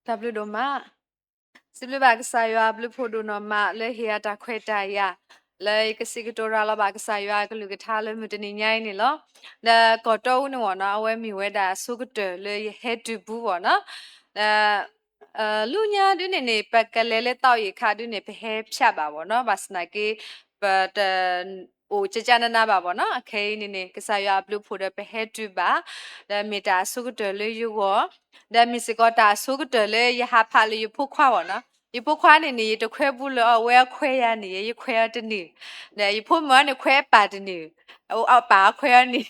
တၢ်ဘျုးဒိၣ်မး, စံးဘျုးဘၣ်ကစၢ်ယွၤအဘျုးဖှိၣ်ဒိၣ်နီၢ်မးလၢဟ့ၣ်ယၤတၢ်ခွဲးတၢ်ယာ်, လၢယကစံးကတိၤရၤလီၤဘၣ်ကစၢ်ယွၤအကလုၢ်ကထါလၢမုၢ်တနံၤညါအံၤန့ၣ်လီၤ. ဒီးကီၢ်တီအူန့ၣ်ဝဲနီၤ အဝဲမ့ၢ်ဝဲဒၣ်အဆိကတၢၢ်လၢယဟဲတုၤပူၤဝဲနီၤ, ဒီး လၢညါဒုန့ၣ်န့ၣ် ပကလဲၤလၢသီအံၤအခါဒုန့ၣ် ပဟဲဖျါဘၣ်ဝဲနီၤ, ဘၣ်ဆၣ်သနာ်က့ ပတ အိၣ်ကကနနါဘၣ်ဝဲနီၤ, အခဲအံၤန့ၣ်န့ၣ် ကစၢ်ယွၤအဘျုးဖှိၣ်ဒီးပဟဲတုၤဘၣ်, ဒီးမ့ၢ်တၢ်အဆိကတၢၢ်လၢယဂီၢ်, ဒီးမ့ၢ်စ့ၢ်ကီးတၢ်အဆိကတၢၢ်လၢယဟးဖးလၢယဖိခွါဝဲနီၤ, ယဖိခွါန့ၣ်န့ၣ် ယတခွဲဘူးလၢအီၤ အဝဲအခွဲယၤန့ၣ် ယခွဲအီၤတန့ၢ်, ဒီးယဖိမုၣ်အီၤန့ၣ်ခွဲအပၢ်တန့ၢ်, အပၢ်အခွဲအီၤန့ၣ်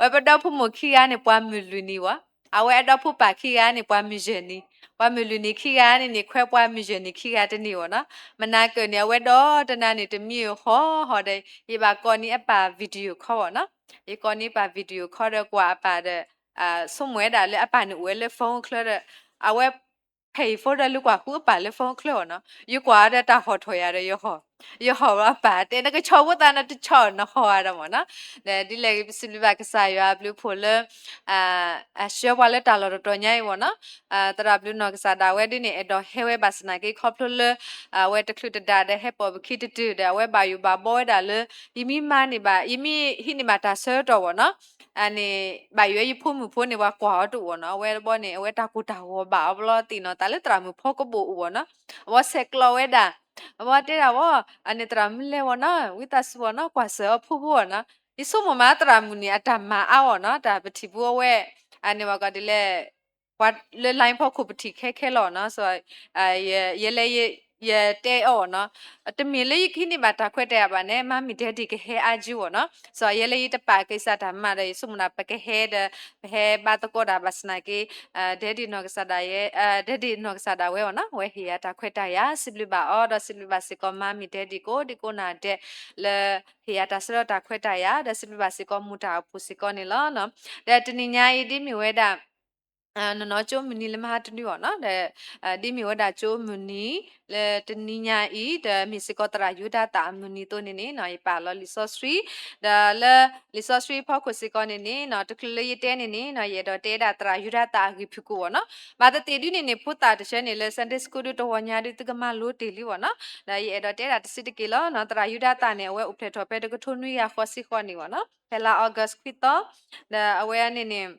ဝဲပဒီဖိမိၢ်ခံဂၤန့ၣ် ပှၤမုၢ်လွံၢ်နံၣ်ဝဲ, အဝဲအဒီဖိပၢ်ခံဂၤန့ၣ် ပှၤမုၢ်ယဲၢ်နံၣ်, ပှၤမုၢ်လွံၢ်နံၣ်ခံဂၤန့ၣ်န့ၣ် ခွဲပှၤမုၢ်ယဲၢ်နံၣ်ခံဂၤတန့ၢ်ဝဲနီၤ, မနၤကၢၢ်န့ၣ် အဝဲဒီတနၤန့ၣ် တမံၤဟီဟီဒီး ယဘၣ်ကိးန့ၢ်အပၢ် video call ဝဲနီၤ, ယကိးန့ၢ်ပၢ် video call ဒီးကွၢ်အပၢ်ဒီး ဆိကမိၣ်ဝဲဒၣ်လၢအပၢ်န့ၣ်အိၣ်ဝဲလၢ phone ချၢဒီး အဝဲ ဖဲအံၤ phone ဒီးလူၤကွၢ်ဃုအပၢ်လၢ phone ချၢဝဲနီၤ, ယကွၢ်ဒီးတၢ်ဟီၣ်ထီၣ်ယၤဒီးယဟီၣ်, ယဟီၣ်ဝဲအပၢ်တဲ နကဆီၣ်ဖိသးနတဆီၣ်နဟီၣ်ဝဲဒီးမ့ၢ်နီၤ, ဒီးဒ်လဲၣ်ဂ့ၤပစံးဘျုးဘၣ်ကစၢ်ယွၤအဘျုးဖှိၣ်လၢ အဆှၢပှၤလၢတၢ်လီၢ်တတီၤညါအံၤဝဲနီၤ, သရၣ်ဘျုးနီၢ်ကစၢ်ဒၣ်ဝဲဒ်န့ၣ် အဲၣ်ဒိးဟဲဝဲဘၣ်ဆၣ်သနာ်က့ ခီဖျိလၢ အဝဲတချုးတဒၣ်ဒီးဟဲပိာ်ပခံတတုၤဒီး အဝဲဘၣ်ယိၣ်ဘၣ်ဘီဝဲဒၣ်လၢ ယမ့ၢ်မၤန့ၢ်ဘၣ် ယမ့ၢ်ဟံးန့ၢ်ဘၣ်တၢ်ဆၢကတီၢ်ဝဲနီၤ, န့ၣ် ဘၣ်ယိၣ်ဝဲယဖိမုၣ်ဖိန့ၣ် ပှၤကွၢ်အီၤတအိၣ်နီၤ, အဝဲတဘီန့ၣ် အဝဲတၢ်ကိၢ်တၢ်ဂီၤဘၣ်အီၤဘျီသ့ၣ်နီၤ, တၢ်လၢသရၣ်မုၣ်ဖီကဘိၣ်အိၣ်ဝဲနီၤ, အဝဲဆဲးကျိးဝဲဒၣ်, အဝဲတဲဒၣ်ဝဲ, အန့ၣ်သရၣ်မုၣ်လဲၤဝဲနီၤ ဝံသးစူၤဝဲနီၤ ကွၢ်စၢၤအီၤဖိဖိဝဲနီၤ, ယဆိကမိၣ်မးသရၣ်မုၣ်န့ၣ် အတၢ်မၤအါအီၤနီၤ, တၢ်ပထံၣ်ဘၣ်အဝဲ, အန့ၣ်ဝဲကီးဒ်လဲၣ် ပှၤလၢ line ဖီခိၣ်ပထံၣ်ခဲခဲလီၤနီၤ, ယဲလဲၣ် ယတဲအီၤနီၤ, တမ့ၢ်လၢယကဟံးန့ၢ်ဘၣ်တၢ်ခွဲးတၢ်ယာ်ဘၣ်န့ၣ် မၤမ့ၢ်ဒဲဒံးကဟဲအါကၠူဝဲနီၤ, ယဲလဲၣ်ယတပာ်ကစၢ်တၢ်မၤဒီး ယဆိကမိၣ်ဒၣ်ပကဟဲဒီး ပဟဲဘါသကိးတၢ်ဘၣ်ဆၣ်သနာ်က့ ဒဲဒံးနီၢ်ကစၢ်ဒၣ်ယဲ, ဒဲဒံးနီၢ်ကစၢ်ဒၣ်ဝဲဝဲနီၤ, အဝဲဟ့ၣ်ယၤတၢ်ခွဲးတၢ်ယာ် စံးဘျုးဘၣ်အီၤ ဒီးစံးဘျုးဘၣ်စ့ၢ်ကီးမၤမ့ၢ်ဒဲဒံးကိးဒံးကိးနၤဒဲး လၢ ဟ့ၣ်ယၤတၢ်ဆၢထၢၣ်တၢ်ခွဲးတၢ်ယာ် ဒီးစံးဘျုးဘၣ်စ့ၢ်ကီးမူၤတၢ်အပူၤစ့ၢ်ကီးန့ၣ်လီၤ. ဒီးတနံၤညါအံၤ ဒ်မ့ၢ်ဝဲဒၣ် နီၢ်နီၢ်ကၠိမုၢ်နံၤလၢမဟါတနွံအံၤနီၤ, ဒီး ဒ်မ့ၢ်ဝဲဒၣ်ကၠိမုၢ်နံၤ လၢတနံၤညါအံၤ ဒီးမ့ၢ်စ့ၢ်ကီးသရၣ်ယူဒၤသၣ်အမုၢ်နံၤအသိးန့ၣ်န့ၣ် ယပာ်လီၤလံာ်စီဆှံ, ဒီးလၢလံာ်စီဆှံဖီခိၣ်စ့ၢ်ကီးန့ၣ်န့ၣ် တချုးလၢယတဲန့ၣ်န့ၣ် ယအဲၣ်ဒိးတဲဒၣ်သရၣ်ယူဒၤသၣ်အဂ့ၢ်ဖုၣ်ကိာ်ဝဲနီၤ, ဘၣ်သ့ၣ်သ့ၣ်ဒုန့ၣ်န့ၣ် ဖိသၣ်တဆၢန့ၣ်လၢ Sunday School ဒုတဝီညါဒု သုကမၤလိတ့ၢ်လံဝဲနီၤ, ဒီးယအဲၣ်ဒိးတဲဒၣ်တဆံးတက့ၢ်လီၤနီၤ, သရၣ်ယူဒၤသၣ်န့ၣ် အဝဲအိၣ်ဖျဲၣ်ထီၣ်ဖဲတကထိနွံကယၤဃိးဆံဃိးနံၣ်ဝဲနီၤ, ဖဲလါ August ခွံသီ, ဒီးအဝဲန့ၣ်န့ၣ်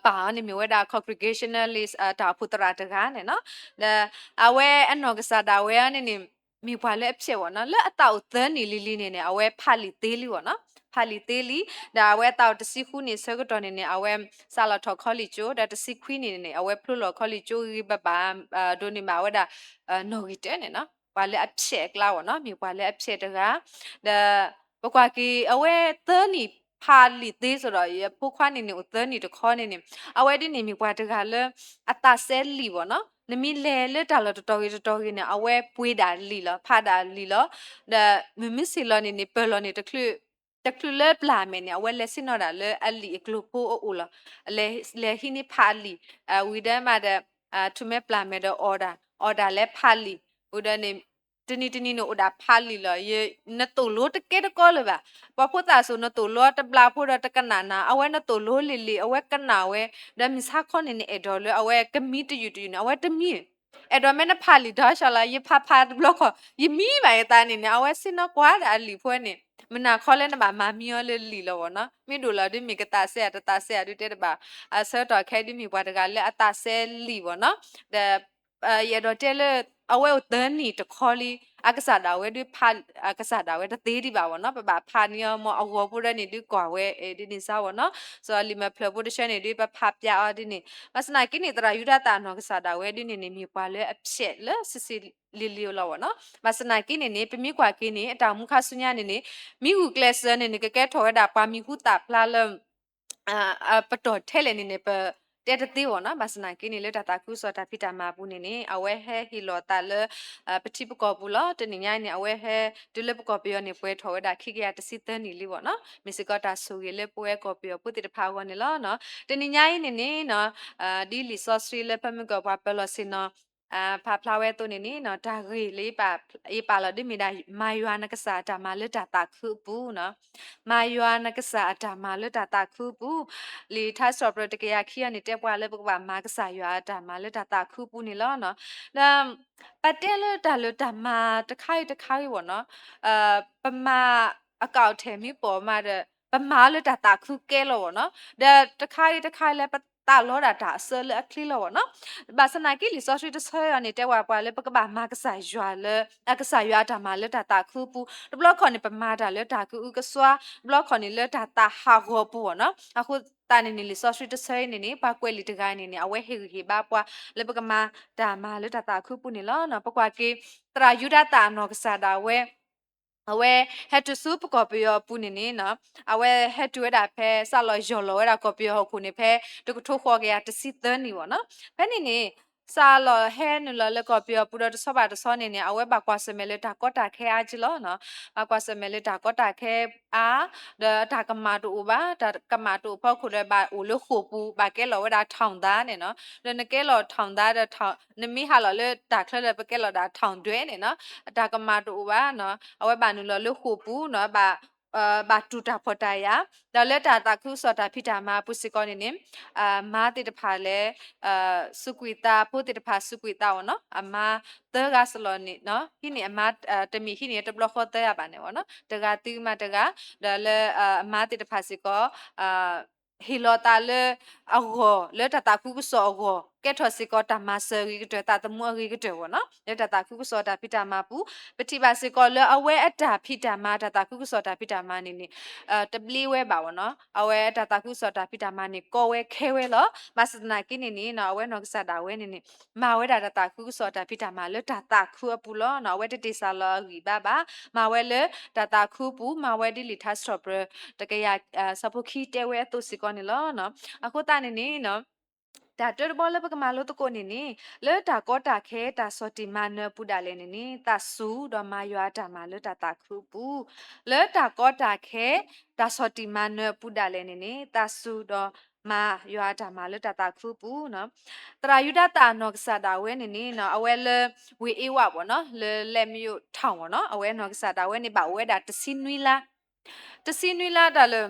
ပၢ်အီၤန့ၣ်မ့ၢ်ဝဲဒၣ် Congregationalist တၢ်အိၣ်ဖှိၣ်သရၣ်တဂၤန့ၣ်နီၤ, ဒီးအဝဲအနီၢ်ကစၢ်ဒၣ်ဝဲအီၤန့ၣ်န့ၣ် မ့ၢ်ပှၤလၢအဖျဲၣ်ဝဲနီၤ, လၢအသးအိၣ်သၢနံၣ်လံၤလံၤန့ၣ်န့ၣ် အဝဲဖးလံာ်သ့လံဝဲနီၤ, ဖးလံာ်သ့လံ, ဒီးအဝဲအသးအိၣ်တဆံဃုနံၣ်ဆၢကတီၢ်န့ၣ်န့ၣ် အဝဲစးလီၤထီၣ် college ကၠိ, ဒီးတဆံခွံနံၣ်န့ၣ်န့ၣ် အဝဲဖျိလီၤ college ကၠိဂ့ၤဂ့ၤဘၣ်ဘၣ်, ဒိးန့ၢ်ဘၣ်ဝဲဒၣ် နီၣ်ဂံၢ်တၢန့ၣ်နီၤ, ပှၤလၢအဖျဲၣ်အကျါဝဲနီၤ, မ့ၢ်ပှၤလၢအဖျဲၣ်တဂၤ, ဒီး ပကွၢ်က့ၤ အဝဲသၢနံၣ်ဖးလံာ်သ့စ့ၢ်ဒီး ယဖိခွါန့ၣ်န့ၣ် အိၣ်သၢနံၣ်တခီန့ၣ်န့ၣ် အဝဲဒ်န့ၣ်မ့ၢ်ပှၤတဂၤလၢ အသးစဲလံာ်ဝဲနီၤ, နမ့ၢ်လဲၤလၢတၢ်လီၢ်တတီၤဂ့ၤတတီၤဂ့ၤန့ၣ် အဝဲပှ့ၤဒၣ်လံာ်လီၤ, ဖးဒၣ်လံာ်လီၤ, ဒီးမုၢ်မုၢ်ဆ့ၣ်လီၤန့ၣ်န့ၣ် ပၢၢ်လီၤန့ၣ်တချုး တချုးလၢပျၢ်မဲာ်န့ၣ် အဝဲလဲၤဆ့ၣ်နီၤဒၣ်လၢအလံာ်အကျိၤဖိအအိၣ်လီၤ, လဲၤဟံးန့ၢ်ဖးအလံာ်, ဝံၤဒီးမးဒီး ထူၣ်မဲပျၢ်မဲာ်ဒီး order, order လဲၤဖးလံာ်, ဝံၤဒီးန့ၣ် တနံၤတနံၤန့ၣ်အိၣ်ဒၣ်ဖးလံာ်လီၤ, နသိၣ်လိတကဲတကီလၢၤဘၣ်, ပှၤဖိသၣ်စိၤနသိၣ်လိတဘျီဖိဒီးတကနၣ်နၤ, အဝဲနသိၣ်လိလံာ်လံာ် အဝဲကနၣ်ဝဲ, ဒီးမုၢ်ဆါခီန့ၣ်န့ၣ် အဲၣ်ဒိးလၢအဝဲကမံတယုၢ်တယုၢ်န့ၣ် အဝဲတမံ အဲၣ်ဒိးမ့ၢ်နဖးလံာ်ဒီးဆှီလီၤ, ယဖးဖးတဘျီခီၣ် ယမံဘၣ်ယသးန့ၣ်န့ၣ် အဝဲဆ့ၣ်နီၤကွၢ်ဒၣ်အလံာ်ဖိန့ၣ်, မုၢ်နၤခီလၢနဘၣ်မၤမံအီၤလၢလံာ်လီၤဝဲနီၤ, မ့ၢ်ဒိၣ်လီၤဒုးမ့ၢ်ကသးစဲအတသးစဲအဒုးတဲတဘၣ်, အဆၢကတီၢ်ခဲဒုးမ့ၢ်ပှၤတဂၤလၢအသးစဲလံာ်ဝဲနီၤ, ဒီး ယအဲၣ်ဒိးတဲလၢ အဝဲအိၣ်သၢနံၣ်တခီလံ, အကစၢ်ဒၣ်ဝဲဒုးဖး, အကစၢ်ဒၣ်ဝဲတသ့ဒံးဘၣ်ဝဲနီၤ, ပဘၣ်ဖးန့ၢ်အီၤမ့ၢ်အဂီၤဖိဒီးန့ၣ်ဒုးကွၢ်ဝဲ ဒ်န့ၣ်စါဝဲနီၤ, စီၤလံာ်မဲာ်ဖျၢၣ်ဖိတဆၢန့ၣ်ဒုးပဖးပျးအီၤဒ်န့ၣ်, ဘၣ်ဆၣ်သနာ်က့န့ၣ် သရၣ်ယူဒၤသၣ်အနီၢ်ကစၢ်ဒၣ်ဝဲဒ်န့ၣ်န့ၣ် မ့ၢ်ပှၤလၢအဖျဲၣ်လၢဆံးဆံးလံၤလံၤလီၤဝဲနီၤ, ဘၣ်ဆၣ်သနာ်က့န့ၣ်န့ၣ် ပမ့ၢ်ကွၢ်က့ၤန့ၣ် အတၢ်မူခါဆူညါန့ၣ်န့ၣ် မံဂုာ်ကျဲးစၢးန့ၣ်န့ၣ် ကကဲထီၣ်ဝဲဒၣ်ပှၤမံၤဟူသၣ်ဖျါလၢ ပတီၢ်ထဲလဲၣ်န့ၣ်န့ၣ် ပတဲတသ့ဝဲနီၤ, ဘၣ်ဆၣ်သနာ်က့န့ၣ် လၢတၢ်သးခုကစီၣ်တၢ်ဖံးတၢ်မၤအပူၤန့ၣ်န့ၣ် အဝဲဟဲဟ့ၣ်လီၤအသးလၢ ပထံပကီၢ်ပူၤလီၤ. တနံၤညါအံၤန့ၣ် အဝဲဟဲတုၤလၢပကီၢ်ပယီၤန့ၣ် ပှဲၤထီၣ်ဝဲဒၣ်ခံကယၤတဆံသၢနံၣ်လံဝဲနီၤ, မ့ၢ်စ့ၢ်ကီးတၢ်ဆိၣ်ဂ့ၤလၢပဝဲကီၢ်ပယီၤဖိသ့ၣ်တဖၣ်အဂီၢ်န့ၣ်လီၤ. တနံၤညါအံၤန့ၣ်န့ၣ် ဒ်လံာ်စီဆှံလၢပမ့ၢ်ကီၢ်ပှၤပၢၤလီၢ်ဆ့ၣ်နီၤ ဖးဖျါဝဲအသိးန့ၣ်န့ၣ် တၢ်ဂ့ၢ်လၢယပာ်လီၤဒ်မ့ၢ်ဒၣ် မၤယွၤနကစၢ်အတၢ်မၤလၢတၢ်သးခုအပူၤနီၤ. မၤယွၤနကစၢ်အတၢ်မၤလၢတၢ်သးခုအပူၤ, လံာ်ထါစံးထီၣ်ပတြၢၤတကယၤခံအံၤန့ၣ် တဲပှၤလၢပကဘၣ်မၤကစၢ်ယွၤအတၢ်မၤလၢတၢ်သးခုအပူၤန့ၣ်လီၤ. ဒီး ပတဲလၢတၢ်လၢတၢ်မၤတခါအံၤတခါအံၤဘၣ်နီၤ, ပမၤအကၢ်အိၣ်ထဲးမံပိာ်မးဒီး ပမၤအီၤလၢတၢ်သးခုကဲလီၤဘၣ်နီၤ, ဒီးတခါအံၤတခါအံၤလၢပသးလီဒၣ်တၢ်အစၢလၢအချ့လီၤဘၣ်နီၤ. ဘၣ်ဆၣ်သနာ်က့လံာ်စီဆှံတဆၢအံၤန့ၣ် တဲဝဲပှၤလၢပကဘၣ်မၤကစၢ်ယွၤလၢ အကစၢ်ယွၤအတၢ်မၤလၢတၢ်သးခုအပူၤ, တဘျီခီန့ၣ် ပမၤတၢ်လၢတၢ်ကအုကစွါ, တဘျီခီန့ၣ်လၢတၢ်သးဟးဂီၤအပူၤဘၣ်နီၤ. အဃိသတးန့ၣ်န့ၣ် လံာ်စီဆှံတဆၢအံၤန့ၣ်န့ၣ် ပှၤကွဲးလံာ်တဂၤန့ၣ်န့ၣ် အဝဲဟ့ၣ်ဂံၢ်ဟ့ၣ်ဘါပှၤလၢပကမၤတၢ်မၤလၢတၢ်သးခုအပူၤန့ၣ်လီၤ. ပကွၢ်က့ၤ သရၣ်ယူဒၤသၣ်အနီၢ်ကစၢ်ဒၣ်ဝဲ အဝဲဟဲတုၤဆူပကီၢ်ပယီၤအပူၤန့ၣ်န့ၣ် အဝဲဟဲတုၤဝဲဒၣ်ဖဲ စးလီၤယီၢ်လီၤဝဲဒၣ်ကီၢ်ပယီၤဟီၣ်ခိၣ်န့ၣ် ဖဲတကထိဃိးကယၤတဆံသၢနံၣ်ဘၣ်နီၤ. ဖဲန့ၣ်န့ၣ် စးလီၤဟဲနုာ်လီၤလၢကီၢ်ပယီၤပူၤဒီးတဆီဘၣ်တဆီန့ၣ်န့ၣ် အဝဲဘၣ်ကွၢ်ဆၢၣ်မဲာ်လၢတၢ်ကီတၢ်ခဲအါက့လီၤ. ဘၣ်ကွၢ်ဆၢၣ်မဲာ်လၢတၢ်ကီတၢ်ခဲအါ, ဒီးတၢ်ကမၣ်တအိၣ်ဘၣ်, တၢ်ကမၣ်တအိၣ်ဖီခိၣ်ဒီးဘၣ်အိၣ်လၢဃိာ်ပူၤ ဘၣ်ကဲလီၤဝဲဒၣ် ထောင်သား န့ၣ်နီၤ. ဒီးနကဲလီၤ ထောင်သား ဒီး နမ့ၢ်ဟးလီၤလၢတၢ်ချၢဒီး ပကဲလီၤဒၣ် ထောင်တွဲ န့ၣ်နီၤ. တၢ်ကမၣ်တအိၣ်ဘၣ်နီၤ, အဝဲဘၣ်နုာ်လီၤလၢဃိာ်ပူၤနီၤ, ဘၣ် ဘၣ်တူၢ်တၢ်ဖှီၣ်တၢ်ယာ်, ဒီးလၢတၢ်သးခုကစီၣ်တၢ်ဖံးတၢ်မၤအပူၤစ့ၢ်ကီးန့ၣ်န့ၣ် မါသ့ၣ်တဖၣ်လဲၤ စူးကွံာ်သး, ဖိသ့ၣ်တဖၣ် စူးကွံာ်သးဘၣ်နီၤ. အမါသၢဂၤစ့ၢ်ကီးန့ၣ် ဟံးန့ၢ်အမါ တမ့ၢ်ဟံးန့ၢ်တဘျီဃီသၢဂၤဘၣ်န့ၣ်ဘၣ်နီၤ, တဂၤသံမးတဂၤ, ဒီးလၢအမါသ့ၣ်တဖၣ်စ့ၢ်ကီး ဟ့ၣ်လီၤသးလၢအဂီၢ်, လၢတၢ်သးခုကစီၣ်အဂီၢ်, ကဲထီၣ်စ့ၢ်ကီးတၢ်မၤစၢၤအဂ့ၤကတၢၢ်, သးသမူအဂ့ၤကတၢၢ်ဘၣ်နီၤ. လၢတၢ်သးခုကစီၣ်တၢ်ဖံးတၢ်မၤပူၤ, ပထံၣ်ဘၣ်စ့ၢ်ကီးလၢအဝဲအတၢ်ဖံးတၢ်မၤ, တၢ်သးခုကစီၣ်တၢ်ဖံးတၢ်မၤန့ၣ်န့ၣ် တဘျ့ဝဲဘၣ်ဘၣ်နီၤ. အဝဲတၢ်သးခုကစီၣ်တၢ်ဖံးတၢ်မၤန့ၣ် ကီဝဲခဲဝဲလီၤ. ဘၣ်ဆၣ်သနာ်က့န့ၣ်န့ၣ် အဝဲနီၢ်ကစၢ်ဒၣ်ဝဲန့ၣ်န့ၣ် မၤဝဲဒၣ်တၢ်သးခုကစီၣ်တၢ်ဖံးတၢ်မၤလၢတၢ်သးခုအပူၤလီၤ. အဝဲတတ့ၢ်စၢ်လီၤအဂံၢ်ဘါဘၣ်, မၤဝဲလၢတၢ်သးခုအပူၤ, မၤဝဲဒ်လံာ်ထါစံးထီၣ်ပတြၢၤ တကယၤ ဆၢဖိခံတဲဝဲအသိးစ့ၢ်ကီးန့ၣ်လီၤ. အဃိသတးန့ၣ်န့ၣ် တၢ်တၢတဘီလၢပကမၤလိသကိးန့ၣ်န့ၣ် လၢတၢ်ကီတၢ်ခဲ တၢ်ဆီၣ်တံၢ်မၤနၢၤအပူၤဒၣ်လဲာ်န့ၣ်န့ၣ် သးစူၤဒီးမၤယွၤအတၢ်မၤလၢတၢ်သးခုအပူၤ, လၢတၢ်ကီတၢ်ခဲ တၢ်ဆီၣ်တံၢ်မၤနၢၤအပူၤဒၣ်လဲာ်န့ၣ်န့ၣ် သးစူၤဒီးမၤယွၤအတၢ်မၤလၢတၢ်သးခုအပူၤနီၤ. သရၣ်ယူဒၤသၣ်အနီၢ်ကစၢ်ဒၣ်ဝဲန့ၣ်န့ၣ် အဝဲလၢ ဝ့ၢ်အ့ဝၣ်ဘၣ်နီၤ လၢလဲၣ်မ့ၢ်ယိးထီၣ်ဘၣ်နီၤ အဝဲအနီၢ်ကစၢ်ဒၣ်ဝဲန့ၣ် ဘၣ်အိၣ်ဝဲဒၣ်တဆံနွံလါ, တဆံနွံလါတၢ်လၢ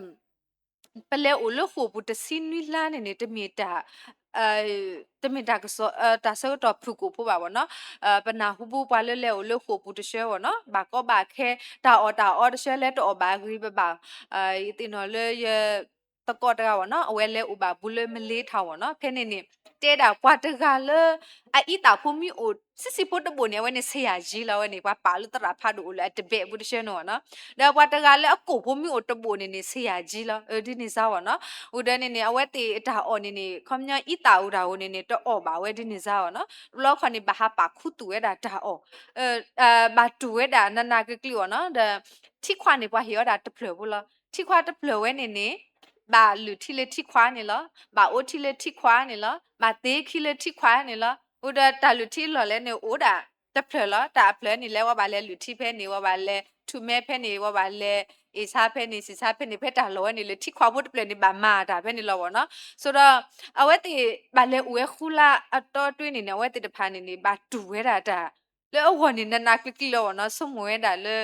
ပလဲၤအိၣ်လၢဃိာ်ပူၤတဆံနွံလါန့ၣ်န့ၣ် တမ့ၢ်တၢ် တမ့ၢ်တၢ်ကစီၣ် တၢ်ဆၢကတီၢ်ဖုၣ်ကိာ်ဖိဘၣ်ဘၣ်နီၤ. ပနၢ်ဟူပူၤပှၤလၢလဲၤအိၣ်လၢဃိာ်ပူၤတဆၢဘၣ်နီၤ ဘၣ်ကီဘၣ်ခဲ တၢ်အီၣ်တၢ်အီတဆၢလဲၤတအီၣ်ဘၣ်အဂ့ၤဘၣ်ဘၣ်. ယသ့ၣ်နီၣ်လၢယ သကိးတဂၤဘၣ်နီၤ အဝဲလဲၤအိၣ်ဘၣ်ဘူးလၢမလ့ထီၣ်ဘၣ်နီၤ ဖဲန့ၣ်န့ၣ် တဲဒၣ်ပှၤတဂၤလၢ အအံသၣ်ဖိမ့ၢ်အိၣ် ဆံးဆံးဖိတဘိၣ်န့ၣ် အဝဲန့ၣ် ဆရာကြီးလီၤ အဝဲန့ၣ် ပှၤပာ်လၢသရၣ်ဖးဒိၣ်အိၣ်လၢအတဘဲးပူၤတဆၢန့ၣ်ဘၣ်နီၤ. ဒီးပှၤတဂၤလၢအကိာ်ဖိမ့ၢ်အိၣ်တဘိၣ်န့ၣ်န့ၣ် ဆရာကြီးလီၤ ဒ်န့ၣ်စါဘၣ်နီၤ. ဝံၤဒီးန့ၣ်န့ၣ် အဝဲသ့ၣ်အတၢ်အီၣ်န့ၣ်န့ၣ် ခီပညီအံသၣ်အိၣ်တၢ်အိၣ်န့ၣ်န့ၣ် တအီၣ်ဘၣ်ဝဲဒ်န့ၣ်စါဘၣ်နီၤ. တဘျီခီန့ၣ် ဘၣ်ဟးပာ်ခူသူၣ်ဝဲဒၣ်တၢ်အီၣ် ဘၣ်တူၢ်ဝဲဒၣ်နးနးကျံၤကျံၤဘၣ်နီၤ ဒီး ထံခွါန့ၣ် ပှၤဟ့ၣ်အီၤဒၣ်တဖျၢၣ်ဖိလီၤ. ထံခွါတဖျၢၣ်ဝဲန့ၣ်န့ၣ် ဘၣ်လုၢ်ထံလၢထံခွါန့ၣ်လီၤ. ဘၣ်အိးထံလၢထံခွါန့ၣ်လီၤ. ဘၣ်သ့ခံလၢထံခွါန့ၣ်လီၤ. ဝံၤဒီးတၢ်လုၢ်ထံလီၢ်လဲၣ်န့ၣ် အိၣ်ဒၣ်တဖျၢၣ်လီၤ. တၢ်အဖျၢၣ်န့ၣ်လဲၣ် ဝဲဘၣ်လဲၤလုၢ်ထံဖဲန့ၣ် ဝဲဘၣ်လဲၤထူၣ်မဲဖဲန့ၣ် ဝဲဘၣ်လဲၤအ့ၣ်ဆါဖဲန့ၣ် စံးဆါဖဲန့ၣ် ဖဲတၢ်လီၢ်ဝဲန့ၣ်လၢထံခွါဖိတဖျၢၣ်န့ၣ် ဘၣ်မၤတၢ်ဖဲန့ၣ်လီၤဘၣ်နီၤ. ဆိဒီး အဝဲသ့ၣ်ဘၣ်လဲၤအိၣ်ဝဲဃုလါအတီတွဲန့ၣ်န့ၣ် အဝဲသ့ၣ်တဖၣ်န့ၣ်န့ၣ် ဘၣ်တူၢ်ဝဲဒၣ်တၢ် လၢအဂီၢ်န့ၣ် နးနးကျံၤကျံၤလီၤဘၣ်နီၤ ဆိကမိၣ်ဝဲဒၣ်လၢ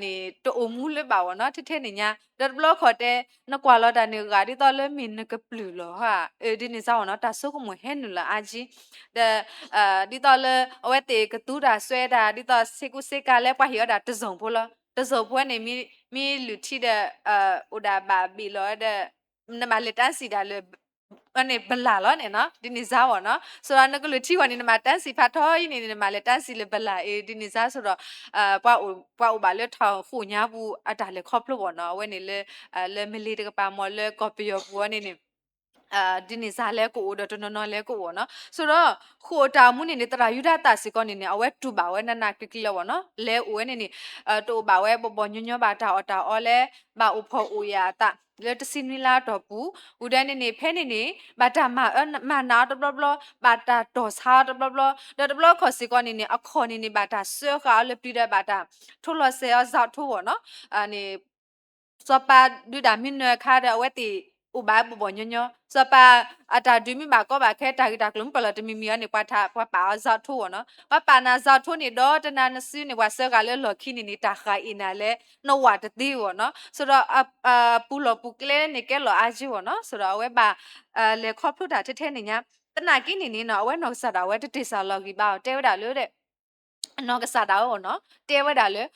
န့ၣ် တအိၣ်မူလၢၤဘၣ်ဘၣ်နီၤ ထဲထဲန့ၣ်ညါ ဒီးတဘျီခီၣ်တဲ နကွၢ်လီၤတၢ်န့ၣ် ဂာ်ဒ်သိးလၢမ့ၢ်နကပျုၢ်လီၤဧါ ဒ်န့ၣ်စါဘၣ်နီၤ တၢ်ဆိကမိၣ်ဟဲနုာ်လီၤအါကံ ဒီး ဒ်သိးလၢ အဝဲသ့ၣ်ကသူတၢ်စွဲတၢ် ဒ်သိးစ့ကူစ့ကၤလၢပှၤဟ့ၣ်အီၤဒၣ်တစိၢ်ဖိလီၤ တစိၢ်ဖိန့ၣ် မ့ၢ်လုၢ်ထံဒီး အိၣ်ဒၣ်ဘၣ်ဘ့ၣ်လီၤဒီး နဘၣ်လဲၤတၢ်စံၣ်ဒၣ်လၢ န့ၣ် ဘလၢ်လီၤန့ၣ်နီၤ ဒ်န့ၣ်စါဘၣ်နီၤ ဆိဒီးနကလုၢ်ထံဂီၢ်န့ၣ် နမၤတၢ်စံၣ်ဖးထီအံၤန့ၣ် နမၤလဲၤတၢ်စံၣ်လၢဘလၢ်အံၤ ဒ်န့ၣ်စါဆိဒီး ပှၤအိၣ်ဘၣ်လၢထီၣ်ဃိၣ်ညါပူၤအတၢ်လဲၤခီဖျိဘၣ်နီၤ အဝဲန့ၣ်လၢ လၢမလ့တကပၤမ့ၢ်လၢကီၢ်ပယီၤပူၤအီၤန့ၣ်န့ၣ် ဒ်န့ၣ်စါလဲၤကအိၣ်ဒီးတနီၤနီၤလဲၤကအိၣ်နီၤ ဆိဒီး ဃိာ်တၢ်မူန့ၣ်န့ၣ် သရၣ်ယူဒၤသၣ်စ့ၢ်ကီးန့ၣ်န့ၣ် အဝဲတူၢ်ဘၣ်ဝဲနးနးကျံၤကျံၤလီၤဘၣ်နီၤ လဲၤအိၣ်ဝဲန့ၣ်န့ၣ် တအိၣ်ဘၣ်ဝဲဘီၣ်ဘီၣ်ညီညီဘၣ်တၢ်အီၣ်တၢ်အီလၢ ဘၣ်အိၣ်ဖှီၣ်အိၣ်ယာ်အသး လၢတဆံနွံလါအတီၢ်ပူၤ ဝံၤဒီးန့ၣ်န့ၣ် ဖဲန့ၣ်န့ၣ် ဘၣ်တၢ်မၤအၢမၤနးအီၤတဘျီဘျီ ဘၣ်တၢ်တီၢ်ဆါအီၤတဘျီဘျီ ဒီးတဘျီခီၣ်စ့ၢ်ကီးန့ၣ်န့ၣ် အခီၣ်န့ၣ်န့ၣ် ဘၣ်တၢ်စၢဃာ်အီၤလၢပျံၤဒီးဘၣ်တၢ်ထိလီၤစဲၤအီၤ ဇောက်ထိုး ဘၣ်နီၤ န့ၣ် စီၤပၤဒုးတၢ်မံနၢၤအခါဒီးအဝဲသ့ၣ် အိၣ်ဘၣ်ဘီၣ်ဘီၣ်ညီညီ, စီၤပၤအတၢ်ဒုးမ့ၢ်ဘၣ်ကီဘၣ်ခဲ တၢ်ဂ့ၢ်တၢ်ကျိၤမ့ၢ်ပလီၢ်တမံၤမံၤအံၤန့ၣ် ပှၤထး ပှၤပာ်အီၤ ဇာတ်ထိုး အီၤနီၤ. ပှၤပာ်နၤ ဇာတ်ထိုး န့ၣ် ဒီးတနၤနစုန့ၣ် ပှၤစၢဃာ်လၢအလီၢ်ခံန့ၣ်န့ၣ် တၢ်ဃာ်အံၤနၤလၢ နဝးတသ့အီၤနီၤ. ဆိုတော့ အပူၤလီၢ်ပူၤကျဲန့ၣ် ကဲလီၤအါယံၤအီၤနီၤ. ဆိုတော့ အဝဲဘၣ် လဲၤခီဖျိတၢ်ထဲထဲန့ၣ်ညါ, သနာ်က့န့ၣ်န့ၣ်နီၤ အဝဲနီၢ်ကစၢ်ဒၣ်ဝဲတတ့ၢ်စၢ်လီၤအဂံၢ်ဘါအီၤ တဲဝဲဒၣ်လၢ နီၢ်ကစၢ်ဒၣ်ဝဲအီၤနီၤ တဲဝဲဒၣ်လၢ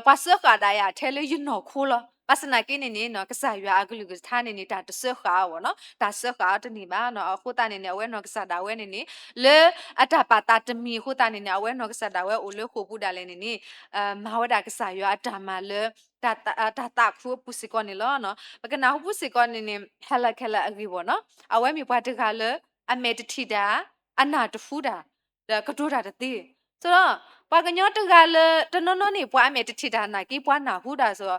ပှၤစၢဃာ်ဒၣ်ယၤထဲလၢယနီၢ်ခိလီၤ. ဘၣ်ဆၣ်သနာ်က့န့ၣ်န့ၣ်နီၤ ကစၢ်ယွၤအကလုၢ်ကထါန့ၣ်န့ၣ် တၢ်တစၢဃာ်အီၤနီၤ, တၢ်စၢဃာ်အီၤတန့ၢ်ဘၣ်နီၤ. အဃိသတးန့ၣ်န့ၣ် အဝဲနီၢ်ကစၢ်ဒၣ်ဝဲန့ၣ်န့ၣ် လၢအတၢ်ပာ်သးတမံၤအဃိသတးန့ၣ်န့ၣ် အဝဲနီၢ်ကစၢ်ဒၣ်ဝဲအိၣ်လၢဃိာ်ပူၤဒၣ်လဲာ်န့ၣ်န့ၣ် မၤဝဲဒၣ်ကစၢ်ယွၤအတၢ်မၤလၢ တၢ်သးခုအပူၤစ့ၢ်ကီးန့ၣ်လီၤ. ပကနၢ်ဟူပူၤစ့ၢ်ကီးန့ၣ်န့ၣ် ဟဲလၢခဲလၢာ်အဂ့ၢ်ဝီၤနီၤ အဝဲမ့ၢ်ပှၤတဂၤလၢ အမဲာ်တထံၣ်တၢ် အနၢ်တဟူတၢ် ဒီးကတိၤတၢ်တသ့. ဆိုတော့ ပှၤကညီတဂၤလၢ တနီၤနီၤန့ၣ် ပှၤအမဲာ်တထံၣ်တၢ်နာ်က့ ပှၤနၢ်ဟူတၢ် ဆိုတော့